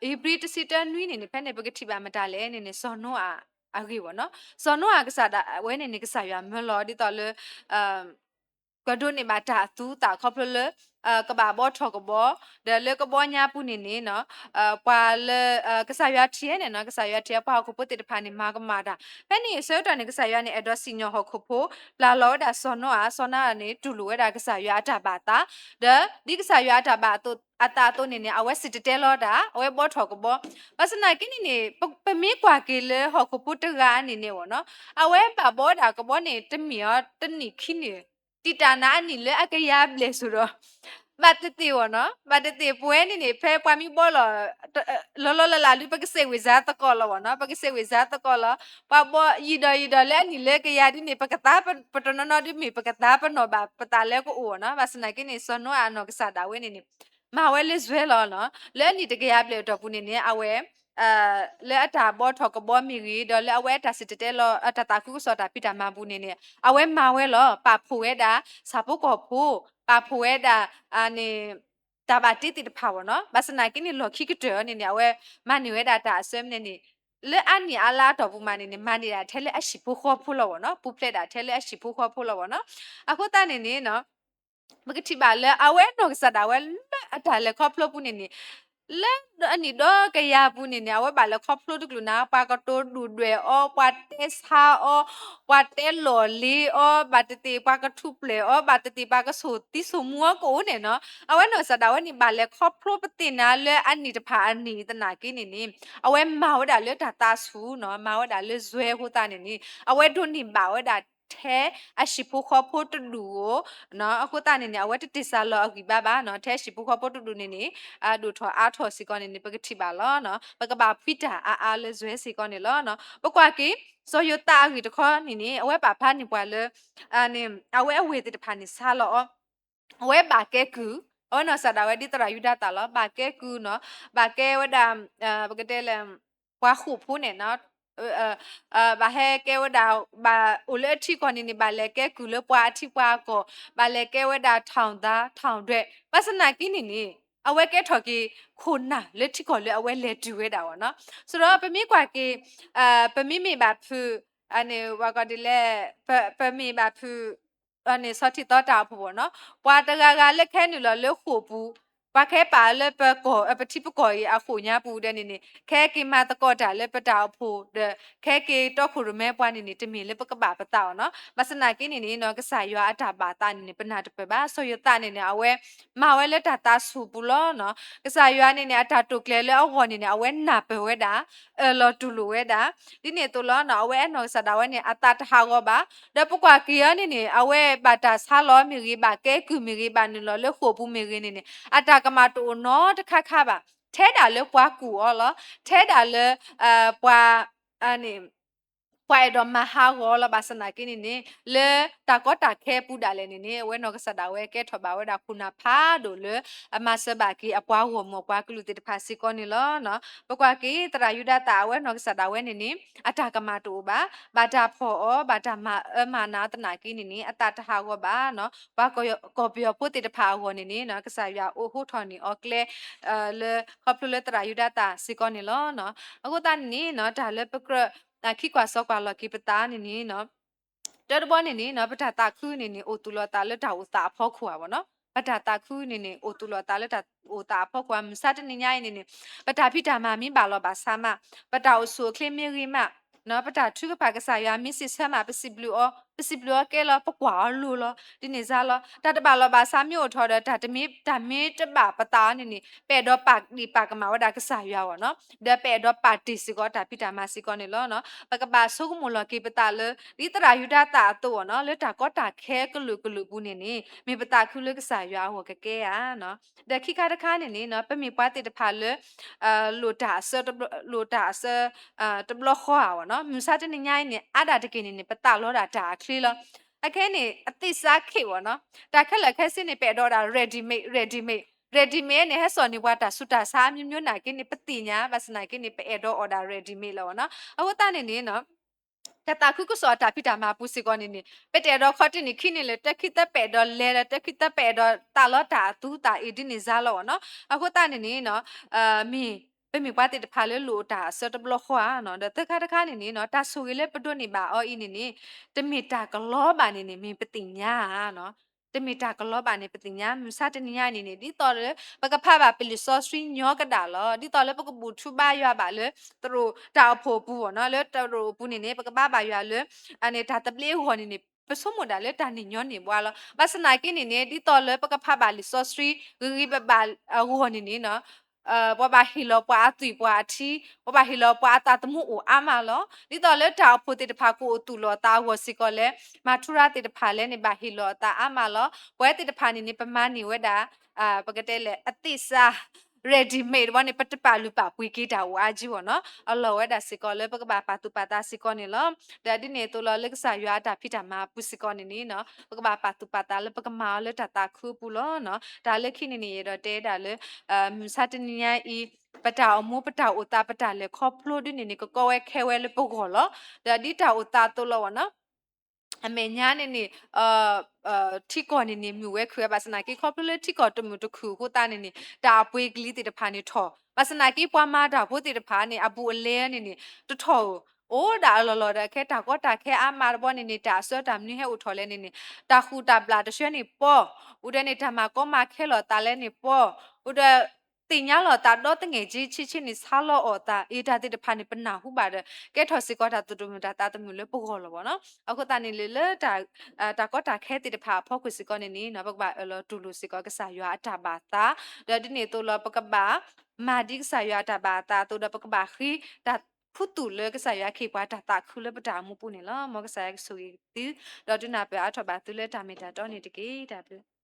ဧ့ၤဘြံၤတဆံတၢနွံန့ၣ်န့ၣ် ဖဲန့ၣ်ပကထံၣ်ဘၣ်မတၤလဲၣ်န့ၣ်န့ၣ် စီၤနိအၤအဂ့ၢ်ဝဲနီၤ စီၤနိအၤကစၢ်ဒၣ်ဝဲန့ၣ်န့ၣ် ကစၢ်ယွၤမၢလီၤဒ်သိးလၢ ကဒိးန့ၢ်ဘၣ်တၢ်အသူအသၣ်ခီဖျိလၢ ကဘၣ်ဘီထီၣ်ကဘီ, ဒီးလၢကဘီညါပူၤန့ၣ်န့ၣ် ပှၤလၢ ကစၢ်ယွၤထံၣ်ဝဲန့ၣ်နီၤ, ကစၢ်ယွၤထံၣ်ဝဲပှၤဟီၣ်ခိၣ်ဖိသ့ၣ်တဖၣ်န့ၣ် မၤကမၣ်တၢ်. ဖဲန့ၣ်အဆၢကတီၢ်န့ၣ် ကစၢ်ယွၤန့ၣ် အဲၣ်ဒိးစံၣ်ညီၣ်ဟီၣ်ခိၣ်ဖိ, ပျၢ်လီၤဝဲဒၣ်စီၤနိအၤ, စီၤနိအၤန့ၣ် တူၢ်လိာ်ဝဲဒၣ်ကစၢ်ယွၤအတၢ်ဘၣ်အသး, ဒီးဒ်ကစၢ်ယွၤအတၢ်ဘၣ်အသးအသိးန့ၣ်န့ၣ် အဝဲစံၣ်တဲၤတဲလီၤတၢ်, အဝဲဘီထီၣ်ကဘီ. ဘၣ်ဆၣ်သနာ်က့န့ၣ်န့ၣ် ပမ့ၢ်ကွၢ်က့ၤလၢဟီၣ်ခိၣ်ဖိတဂၤန့ၣ်န့ၣ်ဝဲနီၤ, အဝဲဘၣ်ဘီဒၣ်ကဘီန့ၣ် တမ့ၢ်အီၤတနံၣ်ခံနံၣ်, တံာ်တာ်နၤအနံၣ်လၢအကယၤဘျဲၣ်စိၤဒီး ဘၣ်တသ့ၣ်ဝဲနီၤ, ဘၣ်တသ့ၣ်ပဝဲန့ၣ်န့ၣ် ဖဲပှၤမ့ၢ်ဘီလီၤ လီၤလီၤလးလးဒုး ပကစံးဝ့ၢ်စါသကိးလီၤဝဲနီၤ, ပကစံးဝ့ၢ်စါသကိးလီၤ. ပှၤဘီယံာ်ဒီးယံာ်ဒီးလၢအနံၣ်လၢကယၤဒ်န့ၣ် ပကသါပနီၣ်, ပတနီၤနီၤဒုးမ့ၢ်ပကသါပနီၣ်ဘၣ်ပသးလၢကအိၣ်ဝဲနီၤ. ဘၣ်ဆၣ်သနာ်က့န့ၣ် စီၤနိအၤအနီၢ်ကစၢ်ဒၣ်ဝဲန့ၣ်န့ၣ် မၤဝဲလၢစွဲလီၤနီၤ, လၢအနံၣ်တကယၤဘျဲၣ်အတီၢ်ပူၤန့ၣ်န့ၣ် အဝဲ လၢအတၢ်ဘီထီၣ်ကဘီမ့ၢ်ဂ့ၤ, ဒီးလၢအဝဲအတၢ်စံၣ်တဲၤတဲလီၤ အတၢ်သးခုကစီၣ်တၢ်ဖံးတၢ်မၤပူၤန့ၣ်န့ၣ် အဝဲမၤဝဲလီၤ. ပာ်ဖှိၣ်ဝဲဒၣ် ဆၣ်ဖိကီၢ်ဖိ, ပာ်ဖှိၣ်ဝဲဒၣ် န့ၣ် တၢ်ဘၣ်တ့သ့ၣ်တဖၣ်ဝဲနီၤ. ဘၣ်ဆၣ်သနာ်က့န့ၣ် လီၢ်ခံကတၢၢ်အီၤန့ၣ်န့ၣ် အဝဲမၤန့ၢ်ဝဲဒၣ်တၢ်အဆၢမနုၤန့ၣ် လၢအါနံၣ်အါလါအတီၢ်ပူၤမးန့ၣ်န့ၣ် မၤန့ၢ်ဒၣ်ထဲလၢအဟံၣ်ဖိဃီဖိလီၤဝဲနီၤ, ပူၤဖျဲးဒၣ်ထဲလၢအဟံၣ်ဖိဃီဖိလီၤဝဲနီၤ. အဃိသတးန့ၣ်န့ၣ် ပကထံၣ်ဘၣ်လၢအဝဲနီၢ်ကစၢ်ဒၣ်ဝဲလၢအတၢ်လဲၤခီဖျိပူၤန့ၣ်န့ၣ် လၢအနံၣ်ဒီကယၤပူၤန့ၣ်န့ၣ် အဝဲဘၣ်လဲၤခီဖျိတကလုာ်နၤ ပှၤကတိၤဒုၣ်ဒွဲၣ်အီၤ, ပှၤတဲဆါအီၤ, ပှၤတဲလီၢ်လ့ၤအီၤ, ဘၣ်တသ့ၣ်ပှၤကထူၣ်ဖျဲးအီၤ, ဘၣ်တသ့ၣ်ပှၤကဆိၣ်သံဆိၣ်မူအီၤကအိၣ်န့ၣ်နီၤ. အဝဲနီၢ်ကစၢ်ဒၣ်ဝဲန့ၣ် ဘၣ်လဲၤခီဖျိပသ့ၣ်နၤလၢအနံၣ်တဖၣ်အနံၣ်သနာ်က့န့ၣ်န့ၣ် အဝဲမၤဝဲဒၣ်လၢတၢ်သးဆူၣ်နီၤ, မၤဝဲဒၣ်လၢစွဲအဃိသတးန့ၣ်န့ၣ် အဝဲဒိးန့ၢ်ဘၣ်ဝဲဒၣ်ထဲအဟံၣ်ဖိဃီဖိတဒူၣ်ဧိၤ, အဃိသတးန့ၣ်န့ၣ် အဝဲတတ့ၢ်စၢ်လီၤအဂံၢ်ဘါဘၣ်နီၤ, ထဲအဟံၣ်ဖိဃီဖိတဒူၣ်န့ၣ်န့ၣ် အဒိၣ်ထီၣ်အါထီၣ်စ့ၢ်ကီးန့ၣ်န့ၣ် ပကထံၣ်ဘၣ်လီၤ. ပကဘၣ်ဖှံတၢ်အါအါလၢစွဲစ့ၢ်ကီးန့ၣ်လီၤ. ပကွၢ်က့ၤ စီၤယိၤသးအဂ့ၢ်တခီန့ၣ်န့ၣ် အဝဲပာ်ဖျါန့ၢ်ပှၤလၢ အဝဲအဝဲၢ်သ့ၣ်တဖၣ်န့ၣ်ဆါလီၤအီၤ အဝဲဘၣ်ကဲကုၢ်, အဝဲနီၢ်ကစၢ်ဒၣ်ဝဲဒ်သရၣ်ယူဒၤသၣ်လီၤ, ဘၣ်ကဲကုၢ်နီၤ, ဘၣ်ကဲဝဲဒၣ် ပကတဲလဲၣ် ပှၤဃိာ်ဖိန့ၣ် ဘၣ်ဟဲကဲဝဲဒၣ် ဘၣ်အိၣ်လၢအထံကီၢ်န့ၣ်န့ၣ် ဘၣ်လဲၤကဲကုၢ်လၢပှၤအထံပှၤအကီၢ်, ဘၣ်လဲၤကဲဝဲဒၣ် ထောင်သား ထောင်ထွက်, ဘၣ်ဆၣ်သနာ်က့န့ၣ်န့ၣ် အဝဲကဲထီၣ်က့ၤ ခိၣ်နၢ်လၢထံကီၢ်လၢအဝဲလဲၤတုၤဝဲဒၣ်ဝဲနီၤ. ဆိုတော့ ပမ့ၢ်ကွၢ်က့ၤ ပမ့မ့ၢ်ဘၣ်ဖုး န့ၣ် ပှၤကီၢ်ဒ်လဲၣ် ပမ့ၢ်ဘၣ်ဖုး န့ၣ် ဆီထံသီတၢ်အိၣ်ဖှိၣ်ဘၣ်နီၤ, ပှၤတဂၤဂၤလၢခဲနုာ်လီၤလၢဃိာ်ပူၤ, ပှၤကဟဲပာ်လၢပကီၢ် ပထံပကီၢ်အံၤအဃိာ်ညါပူၤဒီးန့ၣ်န့ၣ် ကဟဲက့ၤမၤသကိးတၢ်လၢပတၢ်အိၣ်ဖှိၣ်ဒီး ကဟဲက့ၤတီခိၣ်ရိၣ်မဲပှၤန့ၣ်န့ၣ် တမ့ၢ်လၢပကဘၣ်ပသးအီၤနီၤ. ဘၣ်ဆၣ်သနာ်က့န့ၣ်န့ၣ် ကစၢ်ယွၤအတၢ်ဘၣ်သးန့ၣ်န့ၣ် ပနၢ်တပၢၢ်ဘၣ်. စီၤယိၤသးန့ၣ်န့ၣ် အဝဲမၤဝဲလၢတၢ်သးဆူၣ်ပူၤလီၤနီၤ. ကစၢ်ယွၤန့ၣ်န့ၣ် အတၢ်တိာ်ကျဲၤလၢအဂီၢ်န့ၣ်န့ၣ် အဝဲနၢ်ပၢၢ်ဝဲဒၣ် အၢၣ်လီၤတူၢ်လိာ်ဝဲဒၣ် ဒ်န့ၣ်အသိးလီၤနီၤ. အဝဲအနီၢ်ကစၢ်ဒၣ်ဝဲန့ၣ် အသးတဟးဂီၤဘၣ်. ဒီးပကွၢ်က့ၤအီၤန့ၣ်န့ၣ် အဝဲဘၣ်တၢ်ဆါလီၤမ့ၢ်ဂ့ၤ, ဘၣ်ကဲကုၢ်မ့ၢ်ဂ့ၤ, ဘၣ်နုာ်လီၤလၢဃိာ်ပူၤမ့ၢ်ဂ့ၤန့ၣ်န့ၣ် အတၢ်ကမၣ်တအိၣ်နီတခါခါဘၣ်. ထဲဒၣ်လၢပှၤကူၣ်အီၤလီၤ. ထဲဒၣ်လၢ ပှၤ န့ၣ် ပှၤအဲၣ်ဒိးမၤဟးဂီၤလီၤ. ဘၣ်ဆၣ်သနာ်က့န့ၣ်န့ၣ် လၢတၢ်ကီတၢ်ခဲအပူၤဒၣ်လဲာ်န့ၣ်န့ၣ် အဝဲနီၢ်ကစၢ်ဒၣ်ဝဲကဲထီၣ်ဘၣ်ဝဲဒၣ်ခိၣ်နၢ်ဖးဒိၣ်လၢ အမၤစၢၤဘၣ်က့ၤအပှၤဂီၢ်မုၢ်အပှၤကလုာ်သ့ၣ်တဖၣ်စ့ၢ်ကီးန့ၣ်လီၤ. ပကွၢ်က့ၤသရၣ်ယူဒၤသၣ် အဝဲနီၢ်ကစၢ်ဒၣ်ဝဲန့ၣ်န့ၣ် အတၢ်ကမၣ်တအိၣ်ဘၣ်. ဘၣ်တၢ်ဖီၣ်အီၤ ဘၣ်တၢ်မၤအၢမၤနးသနာ်က့န့ၣ်န့ၣ် အသးတဟးဂီၤဘၣ်နီၤ. ပှၤကီၢ်ပယီၤဖိသ့ၣ်တဖၣ်အဂီၢ်န့ၣ်န့ၣ် ကစၢ်ယွၤအိးထီၣ်န့ၢ်အီၤကျဲ လၢခီဖျိလၢသရၣ်ယူဒၤသၣ်စ့ၢ်ကီးန့ၣ်လီၤ. အဃိသတးန့ၣ်န့ၣ် တၢ်လၢပကြၢး ခံကွၢ်စီကွၢ်လီၤက့ၤပသးန့ၣ်န့ၣ် တၢတဘီန့ၣ်န့ၣ် ပတၢ်သးခုန့ၣ်န့ၣ် အိၣ်သူၣ်လီၤသးလၢတၢ်အိၣ်သးအဖီခိၣ်ဧါဘၣ်နီၤ. ပတၢ်သးခုန့ၣ်န့ၣ် အိၣ်သူၣ်လီၤသးလၢတၢ်အိၣ်သးအဖီခိၣ်ဧါ. မုၢ်ဆါတနံၤညါအံၤန့ၣ်န့ၣ် ပတၢ်ဖံးတၢ်မၤမ့ၢ်ဘၣ်လီၤဘၣ်ဆါမး, ပတၢ်အိၣ်ဆူၣ်အိၣ်ချ့မ့ၢ်ဂ့ၤမး, ပတၢ်ထုကဖၣ်ကစၢ်ယွၤမ့ၢ်စံးဆၢမး ပစံးဘျုးအီၤ, ပစံးဘျုးအီၤကဲလီၤ ပကွၢ်အီၤလိၤလီၤ ဒ်န့ၣ်စါလီၤ. တၢ်တဘၣ်လီၤဘၣ်ဆါမ့ၢ်အိၣ်ထီၣ်ဒီး တၢ်တမ့ၢ် တၢ်မ့ၢ်တဘၣ်ပသးအီၤန့ၣ်န့ၣ် ပအဲၣ်ဒိးပာ်ဒ့ၣ်ပာ်ကမၣ်ဝဲဒၣ်ကစၢ်ယွၤအဂီၢ်နီၤ, ဒီးပအဲၣ်ဒိးပာ်တ့ၢ်စ့ၢ်ကီးတၢ်ဖံးတၢ်မၤစ့ၢ်ကီးန့ၣ်လီၤ. ပကဘၣ်ဆိကမိၣ်လီၤက့ၤပသးလၢ ဒ်သရၣ်ယူဒၤသၣ်အသိးအဂီၢ်နီၤ, လၢတၢ်ကီတၢ်ခဲကလုာ်ကလုာ်ပူၤန့ၣ်န့ၣ် မ့ၢ်ပသးခုလၢကစၢ်ယွၤအဂီၢ်ကကဲဧါ. ဒီးခံခါတခါန့ၣ်န့ၣ် ပမ့ၢ်ပှၤသ့ၣ်တဖၣ်လၢ လိၣ်တၢ်အဆၢ လိၣ်တၢ်အဆၢ တဘျီဃီဧါနီၤ. မုၢ်ဆါတနံၤညါအံၤန့ၣ် အါဒၣ်တက့ၢ်န့ၣ်န့ၣ် ပသးလီၤဒၣ်တၢ်အချ့လီၤ. အခဲအံၤန့ၣ် အသ့ၣ်စါခဲအံၤနီၤ, တၢ်ခဲလၢာ်ခဲဆ့န့ၣ် ပအဲၣ်ဒိးဒၣ် ready made, ready made, ready made န့ၣ် ဟဲစိာ်န့ၢ်ပှၤတၢ်ဆူးတၢ်ဆါ အမျိုးမျိုး သနာ်က့န့ၣ် ပသ့ၣ်ညါ, ဘၣ်ဆၣ်သနာ်က့န့ၣ် ပအဲၣ်ဒိးအီၣ်ဒၣ် ready made လီၤနီၤ. အဃိသတးန့ၣ်န့ၣ် တၢ်သးခုကစီၣ်အတၢ်ဖံးတၢ်မၤပူၤစ့ၢ်ကီးန့ၣ်န့ၣ် ပတအဲၣ်ဒိးခီတနံၣ်ခံနံၣ်လၢ တၢ်ခံသၢပအဲၣ်ဒိးလဲၤလၢ တၢ်ခံသၢပအဲၣ်ဒိးသးလီၤတၢ်အသူသးအ့ၤ ဒ်န့ၣ်စါလီၤနီၤ. အဃိသတးန့ၣ်န့ၣ် မ့ၢ် ပမ့ၢ်ပှၤသ့ၣ်တဖၣ်လၢလိၣ်တၢ်အဆၢတဘျီဃီဧါနီၤ. ဒီးသၢခါတခါန့ၣ်န့ၣ် တၢ်ဆိၣ်ဂ့ၤလၢပဒိးန့ၢ်ဘၣ်အီၤအံၤန့ၣ်န့ၣ် တမ့ၢ်တၢ်ကလီဘၣ်န့ၣ်န့ၣ် မ့ၢ်ပသ့ၣ်ညါဧါနီၤ. တမ့ၢ်တၢ်ကလီဘၣ်န့ၣ် ပသ့ၣ်ညါ မုၢ်ဆါတနံၤညါအံၤန့ၣ်န့ၣ် ဒ်သိးလၢ ပကဖးဘၣ်ပလံာ်စီဆှံညီကဒၣ်လီၤ. ဒ်သိးလၢပကဘူၣ်ထူဘါယွၤဘၣ်လၢ သရိာ်တၢ်အိၣ်ဖှိၣ်အပူၤဘၣ်နီၤ, လၢသရိာ်အပူၤန့ၣ်န့ၣ် ပကဘါဘၣ်ယွၤလၢ အန့ၣ်တၢ်သဘျ့အဂီၢ်န့ၣ်န့ၣ် ပဆိကမိၣ်ဒၣ်လၢတၢ်န့ၢ်ညီန့ၢ်ဘှါလီၤ. ဘၣ်ဆၣ်သနာ်က့န့ၣ်န့ၣ် ဒ်သိးလၢပကဖးဘၣ်လံာ်စီဆှံ ဂ့ၤဂ့ၤဘၣ်ဘၣ်အဂီၢ်န့ၣ်န့ၣ် ပှၤဘၣ်ဟ့ၣ်လီၤပှၤအသွံၣ်ပှၤအထံ, ပှၤဘၣ်ဟ့ၣ်လီၤပှၤအသးသမူအိၣ်အါမးလီၤ. ဒ်သိးလၢတၢ်အိၣ်ဖှိၣ်သ့ၣ်တဖၣ်ကအိၣ်သူၣ်လီၤအသးအဂီၢ်စ့ၢ်ကီးလဲၣ်, မၤထူရၤသ့ၣ်တဖၣ်လဲၣ်န့ၣ် ဘၣ်ဟ့ၣ်လီၤအသးအါမးလီၤ. ပဝဲသ့ၣ်တဖၣ်န့ၣ်န့ၣ် ပမၤန့ၢ်ဝဲဒၣ် ပကတဲလဲၣ် အသ့ၣ်စါ ready made တဘျီန့ၣ် ပတပာ်လုၢ်ပာ်ပှ့ၤက့ၤတၢ်အိၣ်အါကံဘၣ်နီၤ. အလီၢ်ဝဲဒၣ်စ့ၢ်ကီးလၢပကဘၣ်ပာ်သူၣ်ပာ်သးစ့ၢ်ကီးန့ၣ်လီၤ. ဒီးဒ်န့ၣ်အသိးလီၤ လၢကစၢ်ယွၤအတၢ်ဖံးတၢ်မၤအပူၤစ့ၢ်ကီးန့ၣ်န့ၣ် ပကဘၣ်ပာ်သူၣ်ပာ်သးလၢပကမၤအီၤလၢတၢ်သးခုအပူၤလီၤနီၤ. တၢ်လၢခံန့ၣ်န့ၣ် ယအဲၣ်ဒိးတဲဒၣ်လၢ မုၢ်ဆါတနံၤညါအံၤ ပတၢ်အိၣ်မူ ပတၢ်အိၣ်သး ပတၢ်လဲၤခီဖျိဒ်န့ၣ်န့ၣ် ကကီဝဲခဲဝဲလၢပဂီၢ်လီၤ. ဒီးဒ်တၢ်အိၣ်သးအသိးလီၤဝဲနီၤ အမဲာ်ညါန့ၣ်န့ၣ် ထံကီၢ်န့ၣ်န့ၣ် မုာ်ဝဲခုၣ်ဝဲဘၣ်ဆၣ်သနာ်က့ ခီဖျိလၢထံကီၢ်တမုာ်တခုၣ်အဃိသတးန့ၣ်န့ၣ် တၢ်အပှ့ၤကလံၤသ့ၣ်တဖၣ်န့ၣ်ထီၣ်. ဘၣ်ဆၣ်သနာ်က့ ပှၤမၤတၢ်ဖိသ့ၣ်တဖၣ်န့ၣ် အဘူးအလဲန့ၣ်န့ၣ် တထီၣ်ဧိၤ, အိၣ်ဒၣ်အလီၢ်လီၢ်ဒီး ခဲတၢ်ကီတၢ်ခဲအါမးတဘျီန့ၣ်န့ၣ် တၢ်အစၢတၢ်မနုၤဟဲအိၣ်ထီၣ်လဲၣ်န့ၣ်န့ၣ် တၢ်ဃူတၢ်ဘျၣ်တဆှၢန့ၣ်ပှီၢ်, အိၣ်ဒီးန့ၣ် တၢ်မၤကီမၤခဲလီၤသးလဲၣ်န့ၣ်ပှီၢ်, အိၣ်ဒီး သ့ၣ်ညါလီၤသးဒီသငဲၣ်က့ဆ့ဆ့န့ၣ် ဆါလီၤအီၣ်သး အ့ၣ် တၢ်သ့ၣ်တဖၣ်န့ၣ် ပနၢ်ဟူဘၣ်ဒီး ကဲထီၣ်စ့ၢ်ကီးတၢ်သးတမုာ်တၢ်သးတမုာ်လၢပဂီၢ်လီၤဘၣ်နီၤ. အဃိသတးန့ၣ်လၢ လၢ တၢ်ကီတၢ်ခဲသ့ၣ်တဖၣ်အဖီခိၣ်စ့ၢ်ကီးန့ၣ်န့ၣ် ပကဘၣ်အၢၣ်လီၤတူၢ်လိာ်စ့ၢ်ကီးကစၢ်ယွၤအတၢ်ဘၣ်သး, ဒီးဒ်န့ၣ်အသိးလီၤ ပကဘၣ်မၤဒ်ကစၢ်ယွၤအတၢ်ဘၣ်သးအသိးဒီး ပကဘၣ်ဃ့တၢ်ခူသူၣ်လၢကစၢ်ယွၤခ့ၣ်ပှၤတၢ်သးခုလၢပတၢ်အိၣ်မူပူၤန့ၣ်လီၤ. မ်ကစၢ်ယွၤကဆိၣ်ဂ့ၤသု ဒီးဒုးနၢ်ပၢၢ်အါထီၣ်ဘၣ်သုလၢတၢ်မ့ၢ်တၢ်တီန့ၣ်တက့ၢ်. တၢ်ဘျုး